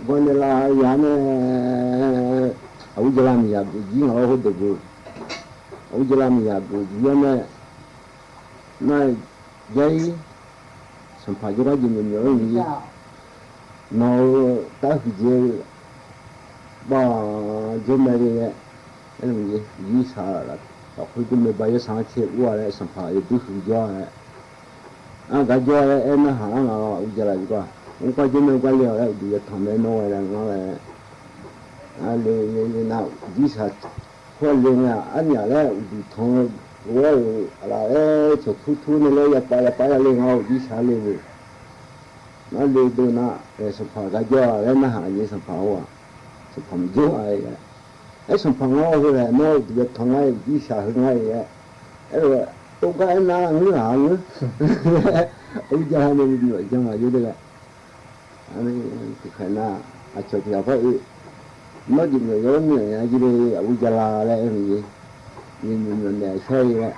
Khoergar nae laf ya nae, aqbur jala miqzaq geuf jir nga lawr khoerdeuq beu. Aqbur jala miqzaq geuf jir-awr nae, nar, jair, sanqpaq jawrgar jeq myawq myawq-aer noeq jir. Nawq-euq tar huiqdzaeq-eu bav jawr mae le laer aer-eu jeq. Uqduq-ir shaq lafkhoer jawr mae bav yarsaq-anr cae ur-a laer sanqpaq yawduq huiq jawr-a laer, aqgar jawr-a laer aer narhaq lar nga-awr aqbur jala yawgar, mr gar jawr mae gar le-awq laer uqduq yatanq mae nawr ghae laer ngar laer, le le le nar uqduq-ir shaq khoer le ngae-aq arnyaf laer uqduq tanq-eu lof-aer-euq aqlaf laer cawq tur tur nae laer yapav yapav ya le nga-awr uqduq-ir shaq le-eu. Nar le deuq nar, sanqpaq gar jawr-a laer narhaq jeq sanqpaq-or-aq, sanqpaq maqjawr-a laer. Aer sanqpaq ngar-awr heu laer nawr uqduq yatanq ngar-aer uqduq-ir shaq heu ngar-aer laer. Aer-eu tov gar aer nar ngeur ghaq ngeur. Aqbur jala nae bi myawf jan maqya de laer. Tiqkhaeq nar, aqcawq tiq ghaq par oe, nawr jeq myawf yawr myawf nya jir le aqbur jala laer aer-eu jeq. Jeq myawf myawf naeq shar-ir laer.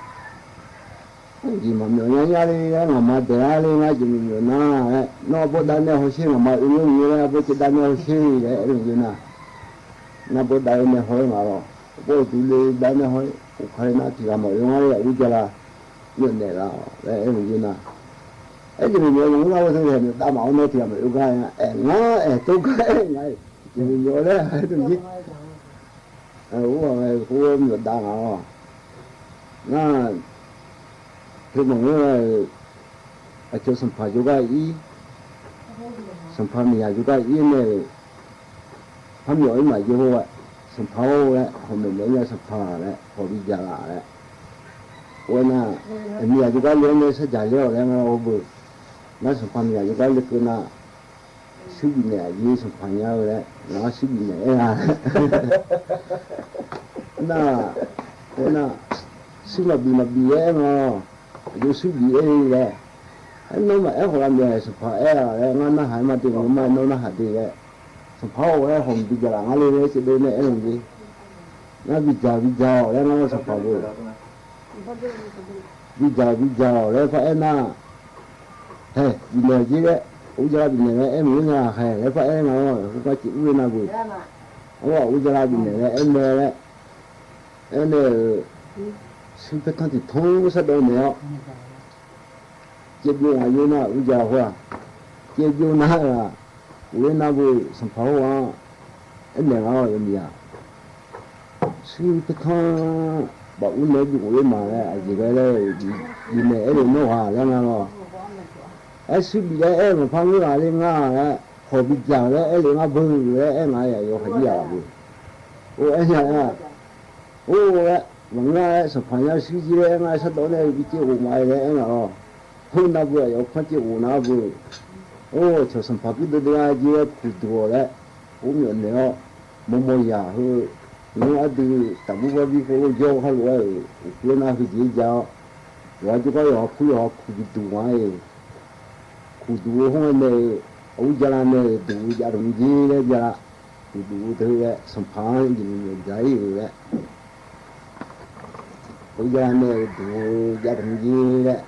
Jeq maqmyawf nya nya le laer ngaqma daeq-ar le ngar jeq myawf myawf nar laer, nawr arbawr dav nae hawsher ngaqma oe ngeur maqngeur laer arbawr caev dav nae hawsher laer aer-eu jeq nar. Nar bawr dav-eu nae haw-aer ngaq lawr, bawr uqduq le dav nae haw-aer, uqkaq le nar tiq ghaq maqoe ngar le aqbur jala. Myawf naeq laf-awq laer aer-eu jeq nar, aer jeq myawf myawf-eu maqngeur nar, ghoe teu naeq myawf dav maqawr nawr tiq ghaq maqoe gar-a, aer ngar aer tov gar aer nga-iq. Jeq myawf myawf laer aer teu jeq, ur-aq ngae khoer myawf dav nga-awq. Nar, teu maqngeur-eu, aqcawq sanqpaq jawrgar ir, sanqpaq miqyaq jawrgar ir nae-euq, par myawf ir maqjeq hawr-aer, sanqpaq-or laer hawq myawf myawf-ir nya sanqpaq laer hawq bi jaq laf laer. Or aer nar, miqyaq jawrgar le-awr nae sarjaq ler-awq laer ngar-awr beu. Nar sanqpaq miqyaq jawrgar lekeuv nar, shuir bifnaeq aqjeq sanqpaq nya-eu laer ngar shuir bifnaeq aer-a. Nar, aer nar, shuir maqbif maqbif laer aer nga-awq. Aqjox shuir bif aer-eu laer, aer nawr maqaer khawf lavmyaeq sanqpaq aer-a laer ngar narhaq-aer ma de, ngeur ma-aer nawr narhaq de laer, sanqpaq-or laer hawq mq bi jaq laf ngar le laer caevdov nae aer-eu jeq. Ngar bi jaq bi jaq-awq laer ngar-awr sanqpaq beu bi jaq bi jaq-awq laer par aer nar, hae bifnaeq jeq laer, ur jala bifnaeq laer aer maqngeur nya hae laer par aer nga-awr, khoergar caev ur-eu nar beu. Ur-aq ur jala bifnaeq laer aer mae laer aer nae-euq, shuir paertanr tiq tanr sardawv naeq-awr, caevbyov ngaq yov nar ur jala khoer-aq, caevbyov nar-aq, ur-aer nar beu sanqpaq hawr-anr aernaeq nga-awr yawmiq-aq, shuir paertanr baf ur nae-aer bi ghofler ma laer aqjeq ghae laer bifnaeq aer-eu nawr ghaq laer nga lawr. Aer shuir bif laer aer-eu maqpar ngeur ghaq le nga laer, hawq bi jaq laer aer le ngar beu laer aer nga yawqha jir yaq laf beu. Or aer nya-a, or laer maqngeur-aer sanqpaq nya shuir jir laer aer ngar-aer sardawv nae bi caev ghof ma-aer laer aer nga lawr. Khoernar beu aqyawf kanr caev ghof nar beu. Or aqcawq sanqpaq geur deuv deuv-a jir laer kuqduq-awq laer, or myawf naeq-awr, mawrmawr yaq heu, nymr ardui taqbur bar bir khoerlof jawr-eu kharlof-aer-euq uqkeuv nar heujeq-aer ja-awr, yawqha jawrgar yawqha kur yawqha kuq bi duq nga-iq. Kuqduq-eu khoer-aer nae-eu, ur jala nae-euq duq-eu jav dmq jir laer ja, kuqduq-eu deuq-aer sanqpaq-anr jeqmyawf myawf ja-ir-euq laer, ur jala nae-euq duq-eu jav dmq jir laer,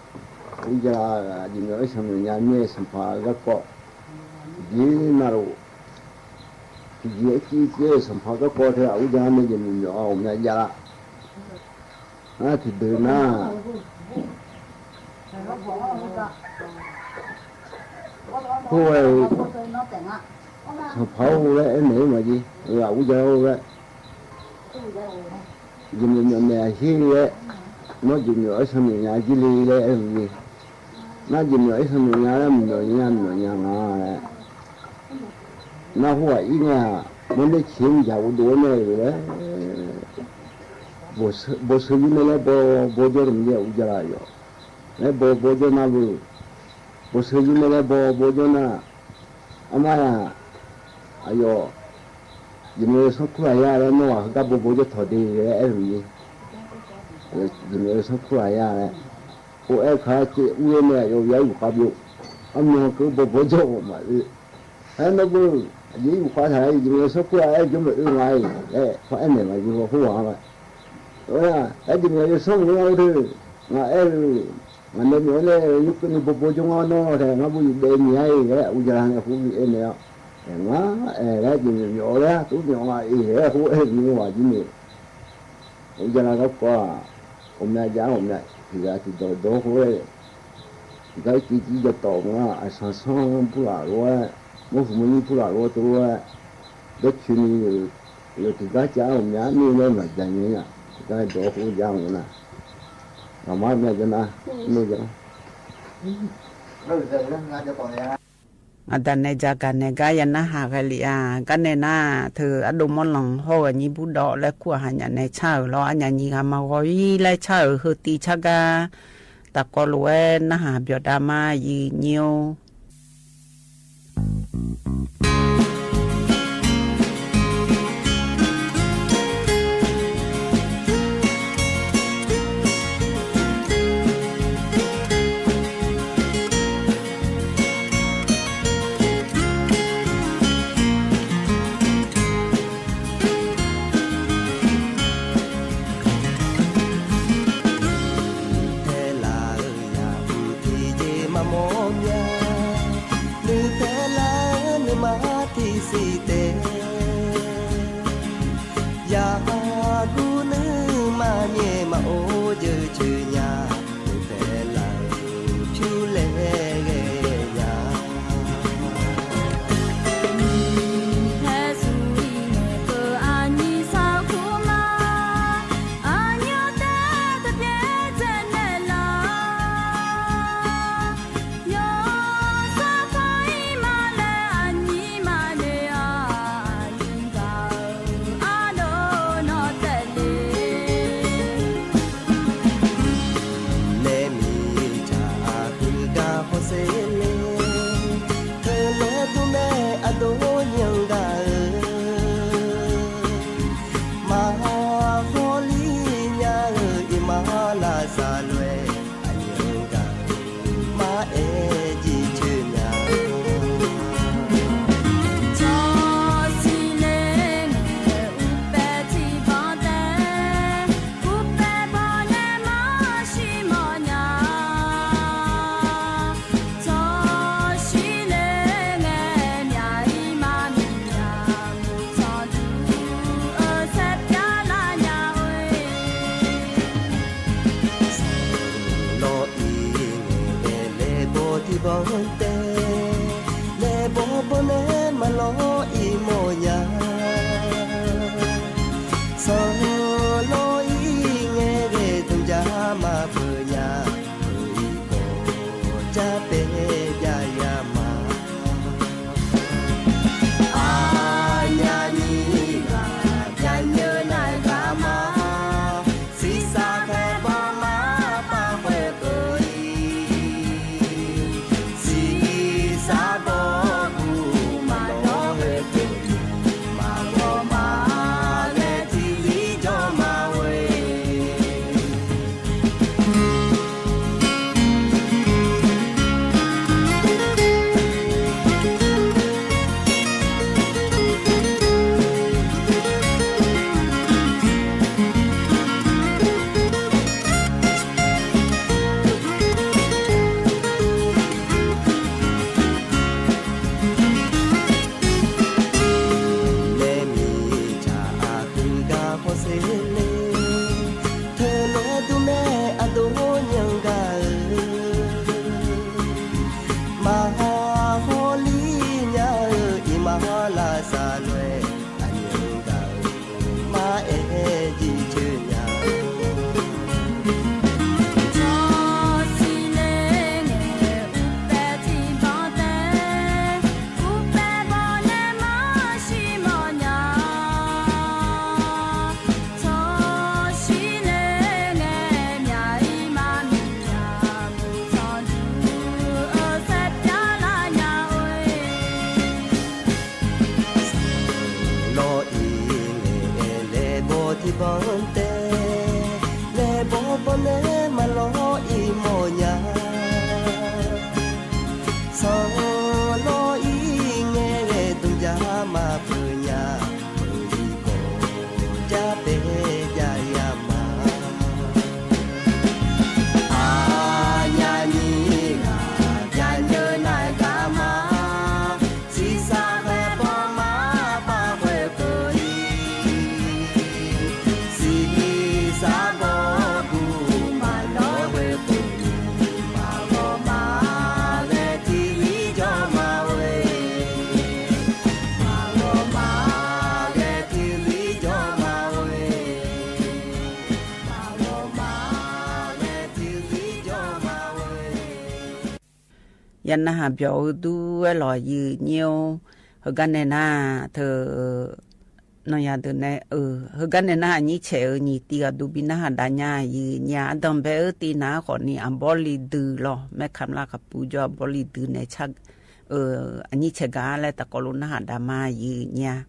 ur jala jeqmyawf-aer sanqmyawf nya mir-aer sanqpaq-eu garkawv jeq navluf, tiqjeq-aer civ civ-aer-euq sanqpaq garkawv teu-aq ur jala nae jeqmyawf myawf-a ghawqmya jav la. Ngar tiqdeuq nar, khoer-aer-eu sanqpaq-or laer aernaeq-ir maqjeq, ghaq ur ja-or laer, jeqmyawf myawf naeq-aq her laer, nawr jeqmyawf-aer sanqmyawf nya jir le laer aer-eu jeq. Nar jeqmyawf-aer sanqmyawf nya laer mqmyawf nya mqmyawf nya nga laer. Nar khoer-aq ir ngae-aq, mawrner ciq-aer mqjaq ghofdov-aer nae-euq laer, bawqsheu yur nae laer baw baw jawr dmq jae ur ja la yawf. Laer baw baw jawr nar beu, bawqsheu yur nae laer baw baw jawr nar, armar-aq, aqyawf, jeqmyawf yawsanr kur ghaq ya laer nawr-aq heugar baw baw jawr tawq de laer aer-eu jeq. Jeqmyawf yawsanr kur ghaq ya laer, or aer kaq-aer caev ur-aer nae aqyawf yar yufkhav byov, armyan keuv baw baw jawr ghawq maqoe. Aer nawr beu, aqjeq yufkhav taq-aer jeqmyawf yawsanr kur ghaq aer jawr maqoe nga-iq laer par aernaeq maqjeq-a khoerghaq-anr-a. Aer jeqmyawf yawsanr maqngeur-a deuq, ngaq aer-eu, ngaq nae myawf-aer nae nymr keuvni baw baw jawr ngar nawr tae ngar beu yuf daef nya-iq laer ur ja la nae khoer bi aernaeq-awr, aer ngar aer laer jeqmyawf myawf laer tov myawf nga-iq laer khoer aer-eu ni ghaq jir ni. Ur ja la garkawv-aq, ghawqmya jav-aer ghawqmya tiq ghaq tiqdawq dawq khoer-aer, gar ircuf jir ja tawf nga aqsanq sanr burlaf lof-aer, mawrhuiq mawrnyir burlaf lof-aer tov lof-aer, dawrcoeni yawf tiqgar cav-aer ghawqmya mir laer maqja nyae-a, tiqgar dawq khoer ja nga nar, ngaqmar mya ja nar, mr ja nar. Ngaq daq nae ja gaq nae gar ya narhaq ghae lef-a. Gar nae nar, teu ardov mawr lanq hawr-eu aqnyir bur dawv laer kur-aq hanyaf nae car-euq lawr, arnyaf nyiq ghaq maqghawq-ir laer car-euq heu tiv car gar, tafkawv lof-aer narhaq byawq dav ma, yiq nyir-or. Nuipaelar-euq yawhuiq tiqjeq maqmawr mya, nuipaelar-euq nuima tiqsiq taef, yawhuiq nuima nyaef maqor jeuq jeuq nya, nuipae Banq tae laebaw banq nae maqlawr-ir mawrnya. Sanqlawr-ir ngae ghae dmq jar maqpeuq nya. Peuq-ir khawf jar pae jav ya ma. Aqnyaf nyiq ghaq jaqnyeuq naeq gar ma. Siqsaq khaeq bawq ma paq khoerkeuv-ir. Siqsaq bawq guq maqlawr khoerkeuv-ir. Maqghawq ma ghae tiqzir jawr ma-oe. Nae miqtsaq aqdui gar hawsher le. Teulof-aer dm-aer aqdov nyanr gar-eu, maqhaw hawli nya-eu iqmalavsar lof-aer aqnyanq gaq-eu maqaer jircoer nya. Tsawrshir ler ngae uqpaev tiqbanq tae, uqpaev bawq nae maqshir mawrnya. Tsawrshir ler ngae myaq-ir maqmiq nya, sanqduq-eu saer pyar lar nya-oe. Lawr-ir ngae laebaw tiqbanq tae, laebaw banq nae maqlawr-ir mawrnya. Sanqlawr-ir ngae ghae dmq jar maqpeuq nya. Peuq-ir khawf jar pae jav ya ma. Aqnyaf nyiq ghaq jaqnyeuq naeq gar ma. Siqsaq khaeq bawq ma paq khoerkeuv-ir. Siqsaq bawq guq maqlawr khoerkeuv-ir. Maqghawq ma ghae tiqzir jawr ma-oe. Maqghawq ma ghae tiqzir jawr ma-oe. Maqghawq ma ghae tiqzir jawr ma-oe. Ya narhaq byawq-eu dur-aer lawq, yif nyir-or. Heugar nae nar, teu, nawnyaf deuq nae-eu, heugar nae nar aqnyir caeq-eu nyiq tiv ghaq duq bi narhaq dav nya, yif nyir-a. Ardanqbae-eu tiv nar khawfni aqbawr li dui lawr, maerkamq lar kaqpuv jawr aqbawr li dui nae car-eu, aqnyir caeq gar laer taqkawv lof narhaq dav ma, yif nyir-a.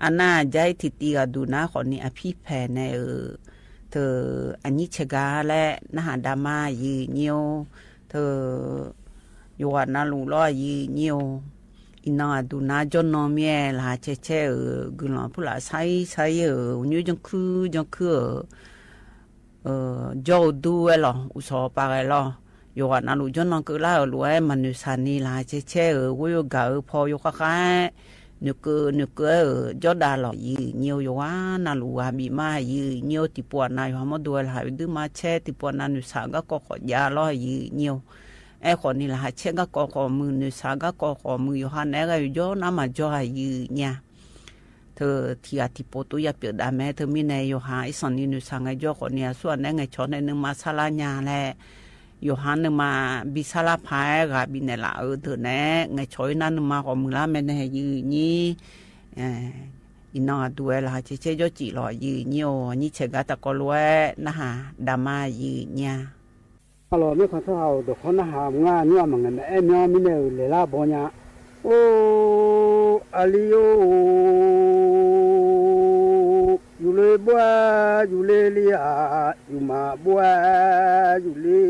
Arnar aqjar-ir tiqtiv ghaq duq nar khawfni aqpir paeq nae-euq, teu, aqnyir caeq gar laer narhaq dav ma, yif nyir-or. Teu, yawqghaq navluf lawr, yif nyir-or. Iqnan aqduq nar jawrnan mir-aer laqkhaq caer caer-euq guiqlanq purlaf sar-ir sar-ir-euq uqnyoer janrkuir janrkuir-euq jawr-eu dur-aer lawq, uqshawq pav ghae lawr. Yawqghaq navluf jawrnan keuvlar-euq lof-aer maqnoeqshaq ni laqkhaq caer caer-euq ghoer-eu gaq-eu paw yawkhav khav-aer noeqkeuv noeqkeuv-aer-euq jawrdav lawq, yif nyir-or. Yawqghaq navluf ghaq bif ma, yif nyir-or. Tiqpov aqnav yawqha mawrdo-aer laqkhaq duima caer, tiqpov aqnav noeqshaq garkawv khawf jav lawr, yif nyir-or. Aerkhawfni laqkhaq caer garkawv khawf muiq, noeqshaq garkawv khawf muiq, yawqha naeq-aer ghae yawqjawr nar maqjawr-a, yif nyir-a. Teu, tiq ghaq tiqpov tov ya pyeuf dav mae. Teumirnae yawqha irsanq ni noeqshaq ngaejawr khawfni aqsur ghaq naeq-aer ngaeqcawq nae nuima sarlar nya laer, yawqha nuima bi sarlar paq-aer ghaq bifnaeq laf-eu deuq naeq-aer ngaeqcawq-ir nar nuima khawf muiqlar mae nae, yif nyir. Iqnan aqduq-aer laqkhaq caer caer jawr cif lawq, yif nyir-or. Aqnyir caeq gar taqkawv lof-aer narhaq dav ma, yif nyir-a. Arlawq, mirkhanq tsawrhaq-euq dawqkawq narhaq mr ngar, nymr-aq maqngaeq maqaer myanr mirnae-euq laeqlar baw nya. Or, aqli or, yufle bov-aer yufle li-aq, yufmaf bov-aer yufle.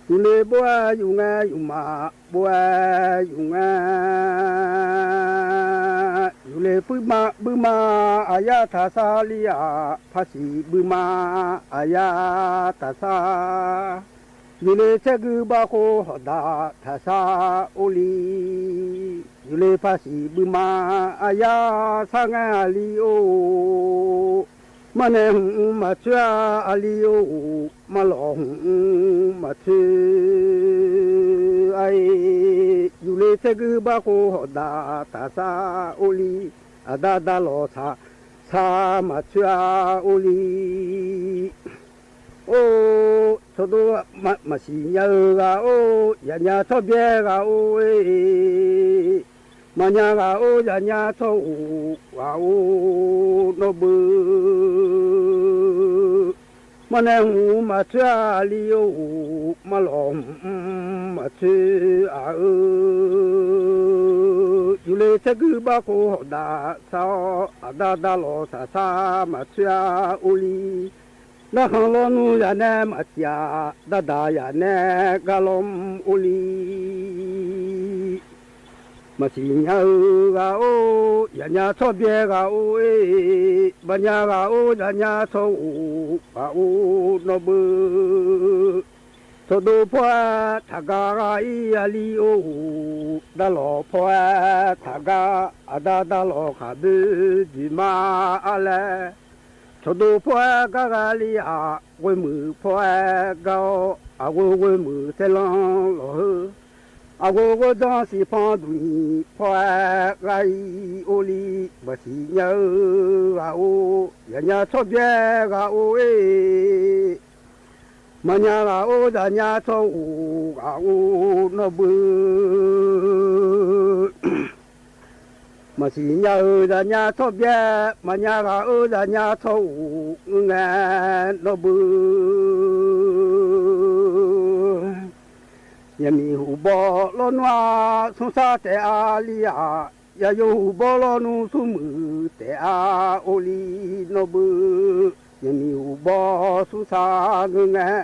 Yufle bov-aer yufngae, yufmaf bov-aer yufngae. Yufle buima buima, aqyar taqsar li-aq, paqsiq buima, aqyar taqsar. Yufle tsaergui bavkhov hawqdaq taqsar or li. Yufle paqsiq buima, aqyar sar ngae aqli or. Marnae hmq-mr maqtsoer-a, aqli-or, marlawq hmq-mr maqtsoer-a-e. Yufle tsaerguir barkhov hawqdaq taqsar or li, aqda dalawq saqsar maqtsoer-a or li. Or, tsawrdo maqsiq nya-eu ghaq-or, yaqnya tsawrbyaer ghaq-or-e. Maqnya ghaq-or, yaqnya tsawr-or ghaq-or nawr beu. Marnae hmq-mr maqtsoer-a, aqli-or, marlawq hmq-mr maqtsoer-a-eu. Yufle tsaerguir barkhov hawqdaq sar-awr, aqda dalawq saqsar maqtsoer-a or li. Narkhanq lawnmr yaqnae maqsiq-aq, dardaq yaqnae gar lawmr or li. Maqsiq nya-eu ghaq-or, yaqnya tsawrbyaer ghaq-or-e. Maqnya ghaq-or, yaqnya tsawr-or ghaq-or nawr beu. Tsawrdo pawr-aer taqgar ghaq-ir, aqli-or, dalawq pawr-aer taqgar, aqda dalawq khaqboer duiqma-ar laer. Tsawrdo pawr-aer gar ghaq li-aq, ghoemuiq pawr-aer gar-awr, aqghoe ghoemuiq saerlanr lawq heu. Aqghoe ghoerdanr siqpanq duqnyiq pawr-aer ghaq-ir or li. Maqsiq nya-eu ghaq-or, yaqnya tsawrbyaer ghaq-or-e. Maqnya ghaq-or, yaqnya tsawr-or ghaq-or nawr beu. Maqsiq nya-eu yaqnya tsawrbyaer, maqnya ghaq-or, yaqnya tsawr-or ngeur ngae nawr beu. Yaqmiq huqbawr lawnmr-aq, smrsar taef-a li-aq, yaqyo huqbawr lawnmr smrmuiq taef-a or li nawr beu. Yaqmiq huqbawr smrsar ngeur ngae,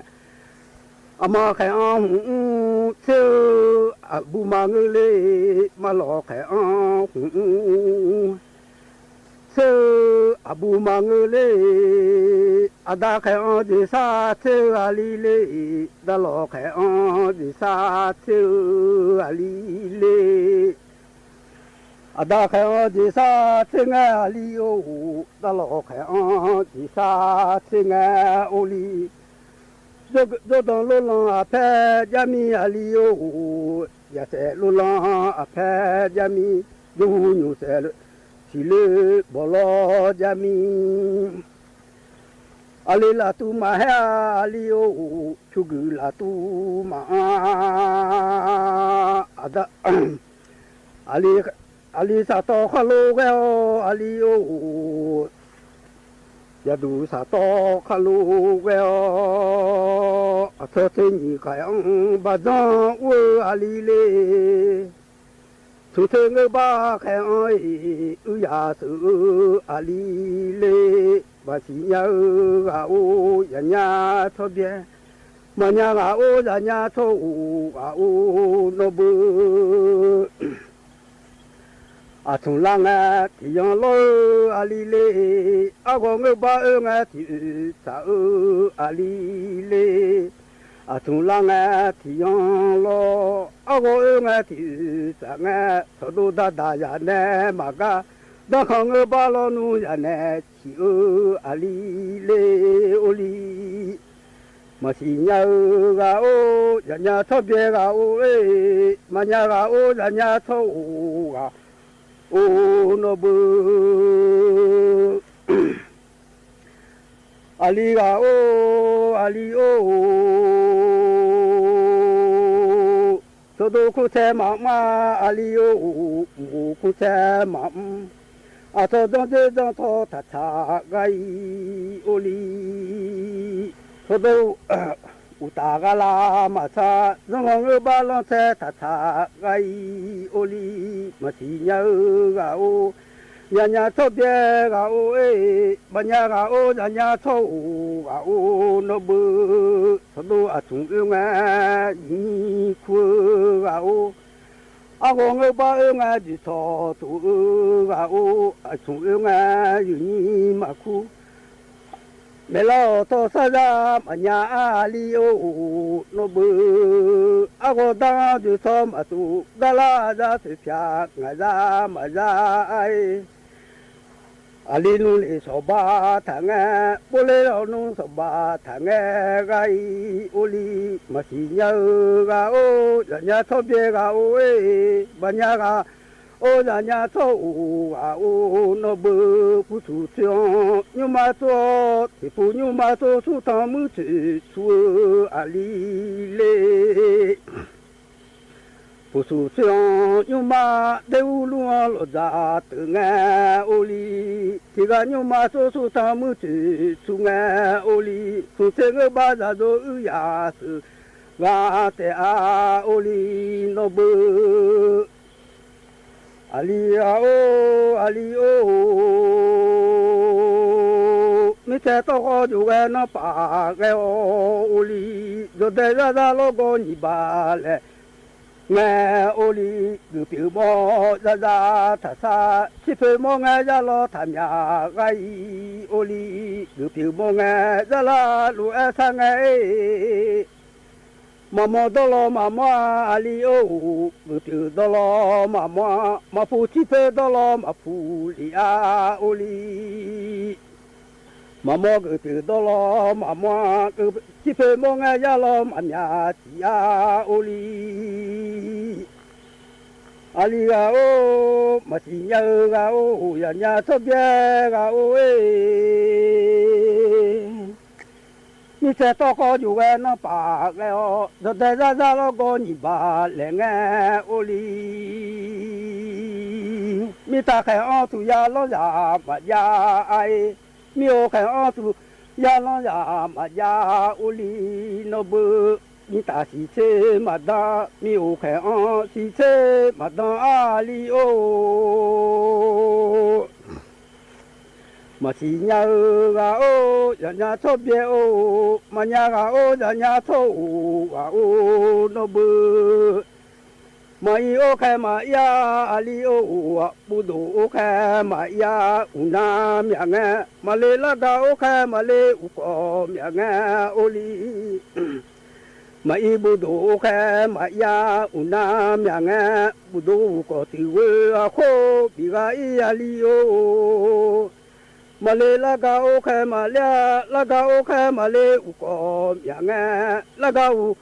aqma khaeq-anr hmq-mr tser-eu, aqbur maqngeur le. Marlawq khaeq-anr hmq-mr tser-eu, aqbur maqngeur le. Aqda khaeq-anr jeqsar tser-eu aqli le. Dalawq khaeq-anr jeqsar tser-eu aqli le. Aqda khaeq-anr jeqsar tser ngae aqli-or, dalawq khaeq-anr jeqsar tser ngae or li. Jawrdanq lorlanq aqpaer jarmir aqli-or, yaqsaef lorlanq aqpaer jarmir, jawrhu nymq saef siqle bawqlawr jarmir. Aqli laftuv maqhaer-a aqli-or, pyurguiq laftuv maqanr. Aqda, aqli saqtawv khar lof ghae-awr aqli-or, yaqduq saqtawv khar lof ghae-awr, aqtawr tser nyiq khaeq-anr baqdzanr ur-eu aqli le. Tmqter ngeur bar khaeq-anr-iq, uiryaq sheuq-eu aqli le. Maqsiq nya-eu ghaq-or, yaqnya tsawrbyaer, maqnya ghaq-or, yaqnya tsawr-or ghaq-or nawr beu. Aqtmq lar ngae tiqyan lawr-eu aqli le. Arghawq ngeur bar oer ngae tiqoeq tsaq-eu aqli le. Aqtmq lar ngae tiqyan lawr, arghawq oer ngae tiqoeq tsaq ngae, tsawqdov dardaq yaq nae maqgar, darkhanq ngeur bar lawnmr yaq nae ciq-eu aqli le or li. Maqsiq nya-eu ghaq-or, yaqnya tsawrbyaer ghaq-or-e. Maqnya ghaq-or, yaqnya tsawr-or ghaq-or nawr beu. Aqli ghaq-or, aqli-or, tsawqdov kurtae maqmr-a aqli-or, mq-or kurtae maqmr. Aqtawr danrder danrtawv taqtsaq ghaq-ir or li. Tsawqdov uqtaf gharlar maqsar, zanrghanq ngeur bar lanrtae taqtsaq ghaq-ir or li. Maqsiq nya-eu ghaq-or, yaqnya tsawrbyaer ghaq-or-e. Maqnya ghaq-or, yaqnya tsawr-or ghaq-or nawr beu. Tsawqdov aqtmq oer ngae, yuqnyir kur-eu ghaq-or. Arghawq ngeur bar oer ngae, dzoeqtawq tof-eu ghaq-or. Aqtmq oer ngae, yuqnyir maqkur. Maeqlar-awq tawv sar zar maqnya aqli-or nawr beu. Arghawq dar-anr dzoeqtawq maqtof, garlar zar toeqpyaq ngaq zar maqzar-a-e. Aqli nmr lef sawqba taq ngae, bovler lawq nmr sawqba taq ngae ghaq-ir or li, maqsiq nya-eu ghaq-or, zaqnya tsawrbyaer ghaq-or-e, baqnya ghaq-or, zaqnya tsawr-or ghaq-or, nawr beu pusuq tsoer-anr nymrma tsov-awr, tiqpuq nymrma tsov smr tanq muir tsoeq tsu-eu aqli le. Pusuq tsoer-anr nymrma dae urlur-anr lawqdzaq teuf ngae or li, tiqghaq nymrma tsov smr tanq muir tsoeq tsu ngae or li, smq tser ngeur bar zaqdov uir yaq sheuq ghaq taef-a or li, nawr beu aqli ghaq-or, aqli-or, mirtsaev tawrkhawr jov ghae nanrpaf ghae-awr or li, jawqdae zarzar lawrgawv nyiq baq laeq ngae or li, geuf pyeuf mawr zarzar taqsar, tsirpoeq mawr ngae zar lawr taqmyaq ghaq-ir or li, geuf pyeuf mawr ngae zar lar lof-aer sar ngae-e. Maqmawr dawrlawr maqmawr-a aqli-or, geuf pyeuf dawrlawr maqmawr-a, maqpuq tsirpoeq dawrlawr maqpuq lef-a or li. Maqmawr geuf pyeuf dawrlawr maqmawr-a, tsirpoeq mawr ngae zar lawr maqmyaq tiq-a or li. Aqli ghaq-or, maqsiq nya-eu ghaq-or, zaqnya tsawrbyaer ghaq-or-e. Mirtsaev tawrkhawr jov ghae nanrpaf ghae-awr, jawqdae zarzar lawrgawv nyiq baq laeq ngae or li. Mirtaq khaeq-anr tuq ya lanr zaq maqjav-a-e. Mir-or khaeq-anr tuq ya lanr zaq maqjav or li, nawr beu mirtaq siqtser maqdan, mir-or khaeq-anr siqtser maqdan-a li-or. Maqsiq nya-eu ghaq-or, zaqnya tsawrbyaer-or, maqnya ghaq-or, zaqnya tsawr-or ghaq-or, nawr beu. Maqir or khaer maqir-a aqli-or, buvdof or khaer maqir-a uqnav myaq ngae, maqle largaq or khaer maqle uqkawq myaq ngae or li. Maqir buvdof or khaer maqir-a uqnav myaq ngae, buvdof uqkawq tiq ghoe-aq khoer bif ghaq-ir aqli-or. Maqle largaq or khaer maqle-a, largaq or khaer maqle uqkawq myaq ngae, largaq uq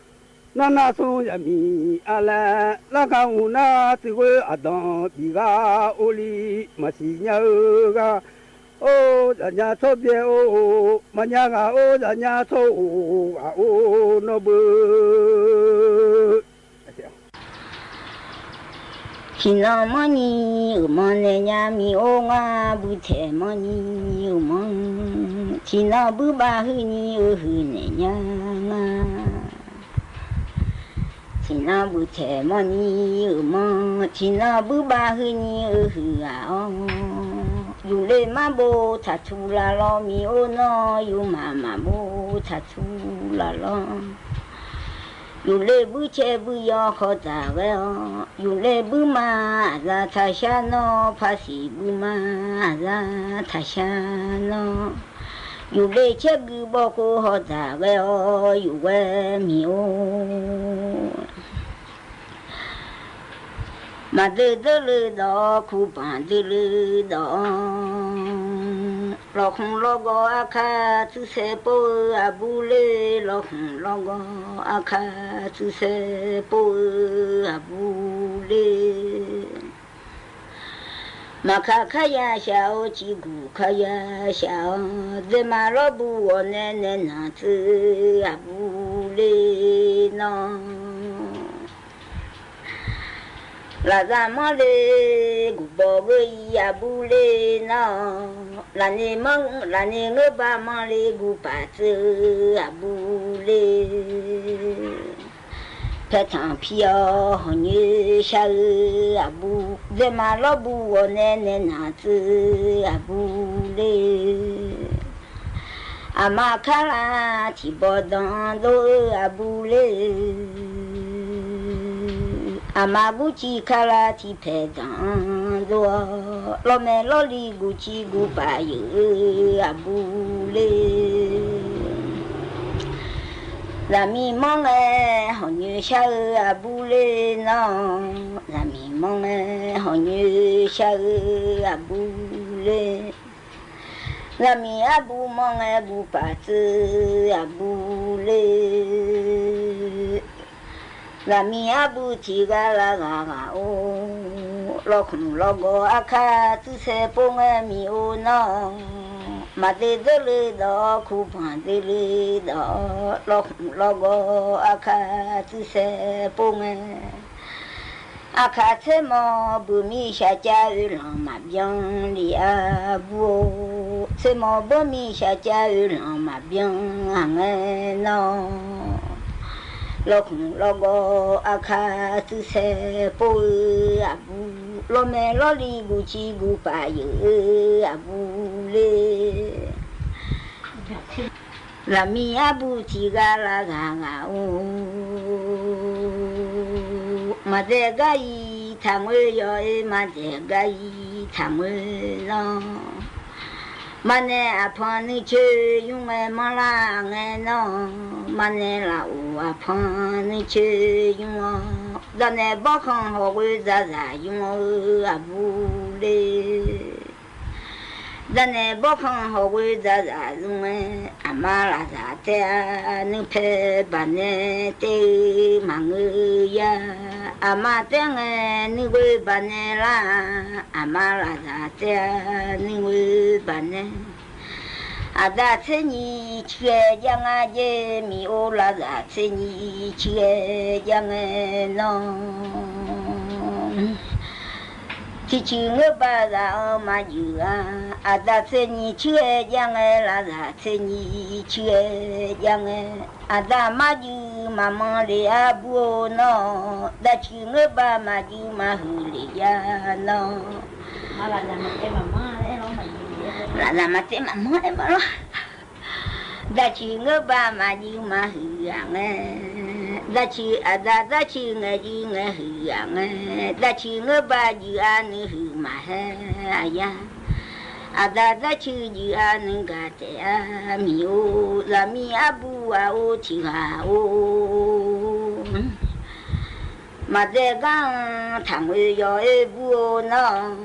nar nar smr yaqmiq-a laer, largaq uq nar tiq ghoe aqdanq bif ghaq or li. Maqsiq nya-eu ghaq-or, zaqnya tsawrbyaer-or, maqnya ghaq-or, zaqnya tsawr-or ghaq-or, nawr beu. Tiqnan manrni uqmanr naeq nya mir-or, ngar buitaeq manrni uqmanr. Tiqnan buibav huirni uihuiq naeq nya ngar. Tiqnan buitaeq manrni uqmanr, tiqnan buibav huirni uihuiq ghaq-awr, yufle marbov taqtsu laf lawr mir-or, nawr yufmaf maqbov taqtsu laf lawr. Yufle buir caer buir yawr khawf dzaq ghae-awr, yufle buir ma aqzaf taqshar nawr, paqsiq buir ma aqzaf taqshar nawr, yufle caer gui bawr khov haw dzaq ghae-awr yuf ghae mir-or. Maqdui dui le dawq-awr, kubanq dui le dawq-awr, lawqkhmq lawqgawv aqkar tsuisaer pov-eu aqbur le, lawqkhmq lawqgawv aqkar tsuisaer pov-eu aqbur le. Maqkaq kharya shaq-awr, ciqguq kharya shaq-awr, dzaeqma lawrbu ghawqnae nae naq tsuif-eu aqbur le nawr. Lafzaq manr le guqbawq ghoe-ir aqbur le nawr. Lafni ngeur bar manr le guqpaf tsuif-eu aqbur le. Paertanq pir-awr hawqnyoer shar-eu aqbur, dzaeqma lawrbu ghawqnae nae naq tsuif-eu aqbur le. Aqma karlav tiqbawq danq dov-eu aqbur le. Aqma gurciv karlav tiqpaeq danq dov-awr, lawrmaeq lawrli guqciv guqpaf yeuq-eu aqbur le. Zaqmiq manr ngae hawqnyoer shar-eu aqbur le nawr. Zaqmiq manr ngae hawqnyoer shar-eu aqbur le. Zaqmiq arbuv manr ngae guv paf tseuv aqbur le. Zaqmiq arbuv tiq ghaq lav ghaq ghaq-or, lawkhmq lawgawv aqkar tsuivsaer pov ngae miq-or nawr, maqdeuv dzeurle dawq-awr, kubanq dzeurle dawq-awr, lawkhmq lawgawv aqkar tsuivsaer pov ngae, aqkar tsermawr beuq mir shaqcav oe lanq maqbyan le-a bur-or, tsermawr beuq mir shaqcav oe lanq maqbyan aqngae nawr, lawkhmq lawgawv aqkar tsuivsaer pov-eu aqbur, lawmaeq lawrli guv civ guv paf yeuq-eu aqbur le. Zaqmiq arbuv tiq ghaq lav ghaq ghaq-or, maqdaeq gar-iq taqngoer yaw-ir, maqdaeq gar-iq taqngoer nawr, maqnaeq aqpanq nuicoer nymr ngae manrlar ngae nawr, maqnaeq laf-or aqpanq nuicoer nymr-awr, dawqnaeq bawrkhanq hawqghoe dzaqzaq nymr-eu aqbur le. Dawqnaeq bawrkhanq hawqghoe dzaqzaq nymr ngae, aqma lafzaq taef-a nuipae baqnae taef-eu maqngeur ya. Aqma taef ngae nuighoe baqnae lar-a, aqma lafzaq taef-a nuighoe baqnae. Aqda tser nyiq ciqghae jav nga jer miq-or, lafzaq tser nyiq ciqghae jav ngae nawr, tiqciq ngeur baq zaq-anr maqjuif-a. Aqda tser nyiq ciqghae jav ngae, lafzaq tser nyiq ciqghae jav ngae, aqda marjuif maqmanr le-a bur-or nawr, daciq ngeur baq maqjuif maqhuiq le jav nawr, lafzaq maqtaef maqmanr aer ma lawr. Daciq ngeur baq maqjuif maqhuiq-aq ngae, daciq aqda daciq ngaeq juif ngaeq huiq-aq ngae, daciq ngeur baq juif-a nuihuiq maqhaer aqya. Aqda daciq juif-a nuigaq taef-a miq-or, zaqmiq arbuv aq-or tiq ghaq-or. Maqdaeq gar-anr taqngoer yaw-ir bur-or nawr,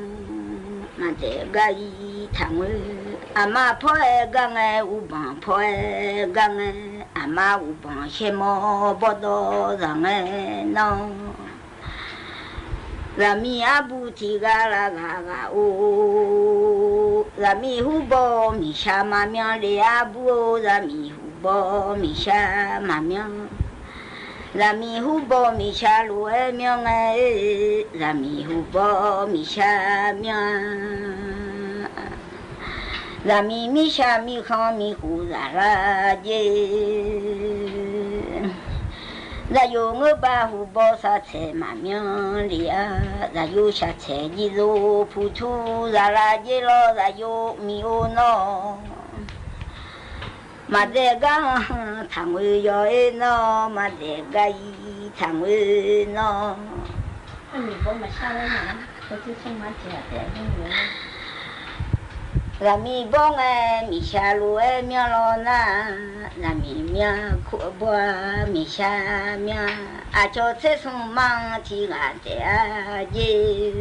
maqdaeq gar-ir taqngoer. Aqma pawr-aer gar ngae, uqbanq pawr-aer gar ngae, aqma uqbanq shaermawr bawrdawr zaq ngae nawr, zaqmiq arbuv tiq ghaq lav ghaq ghaq-or. Zaqmiq hubawr miqshaq maqmyan le-a bur-or, zaqmiq hubawr miqshaq maqmyan. Zaqmiq hubawr miqshaq lof-aer myan ngae, zaqmiq hubawr miqshaq myan-a. Zaqmiq mirshaq mirkhanq mirkhof zaqlar jer. Zaqyo ngeur baq hubawr saqtsaeq maqmyan le-a, zaqyo shaqtsaeq jir zov puq tur zaqlar jer lawr, zaqyo miq-or nawr. Maqdaeq gar-anr taqngoer yaw-ir nawr, maqdaeq gar-ir taqngoer nawr. Zaqmiq bawr ngae miqshaq lof-aer myan lawr nar, zaqmiq myan kur bawr-a miqshaq myan. Aqcawq tser smr mar-anr tiq ghaq taef-a jer.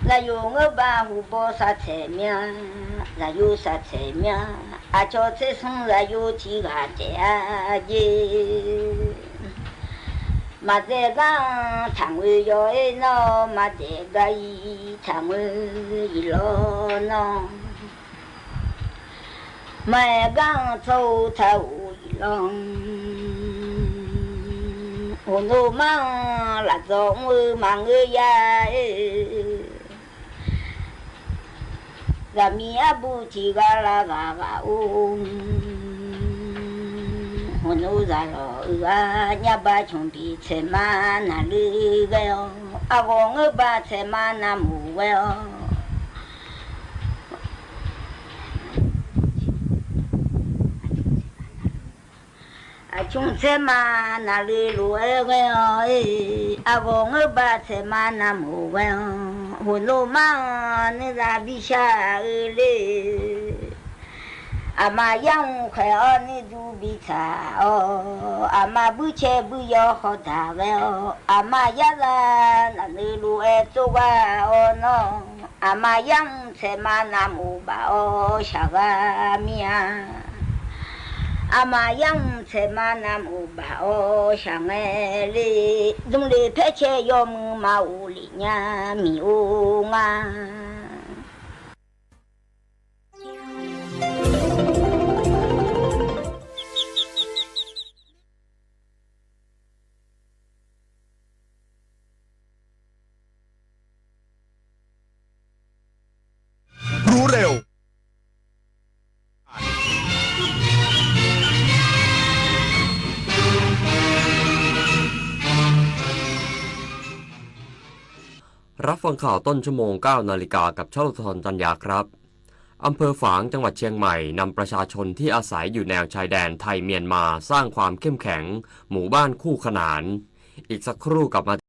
Zaqyo ngeur baq hubawr saqtsaeq myan, zaqyo saqtsaeq myan. Aqcawq tser smr zaqyo tiq ghaq taef-a jer. Maqdaeq gar-anr taqngoer yaw-ir nawr, maqdaeq gar-ir taqngoer-ir lawr nawr. Maqaer gar-anr tsawr-eu taq-or-ir lawr. Hawqnov mar-anr lafdzawq mr-eu maqngeur ya-ir. Zaqmiq arbuv tiq ghaq lav ghaq ghaq-or. Hawqnov zaqlawq-eu gar nyarba cmqbiq tsaeqma navlui ghae-awr, aqghawq ngeur baq tsaeqma navmoq ghae-awr. Aqcmq tsaeqma navlui lof-aer ghae-awr-ir, aqghawq ngeur baq tsaeqma navmoq ghae-awr, hawqnov mar-anr nuizaq bishar-eu le. Aqma yar mq khaeq-awr nuidur bitsaq-awr, aqma buircae buiryawr khawqdaq ghae-awr, aqma yarzaq navlui lof-aer tsovgar-awr nawr, Aqma yar mq tsaeq ma navmaqof baf-awr shaqghar mir-a. Aqma yar mq tsaeq ma navmaqof baf-awr shaqngae le. Dmqle paer cae yawmuiq ma of lef nya miq-or ngar. Ruv รับฟังข่าวต้นชั่วโมง เก้านาฬิกา กับช่อง สะท้อนจันยา ครับ อำเภอฝาง จังหวัดเชียงใหม่ นำประชาชนที่อาศัยอยู่แนวชายแดนไทยเมียนมา สร้างความเข้มแข็ง หมู่บ้านคู่ขนาน อีกสักครู่กลับมา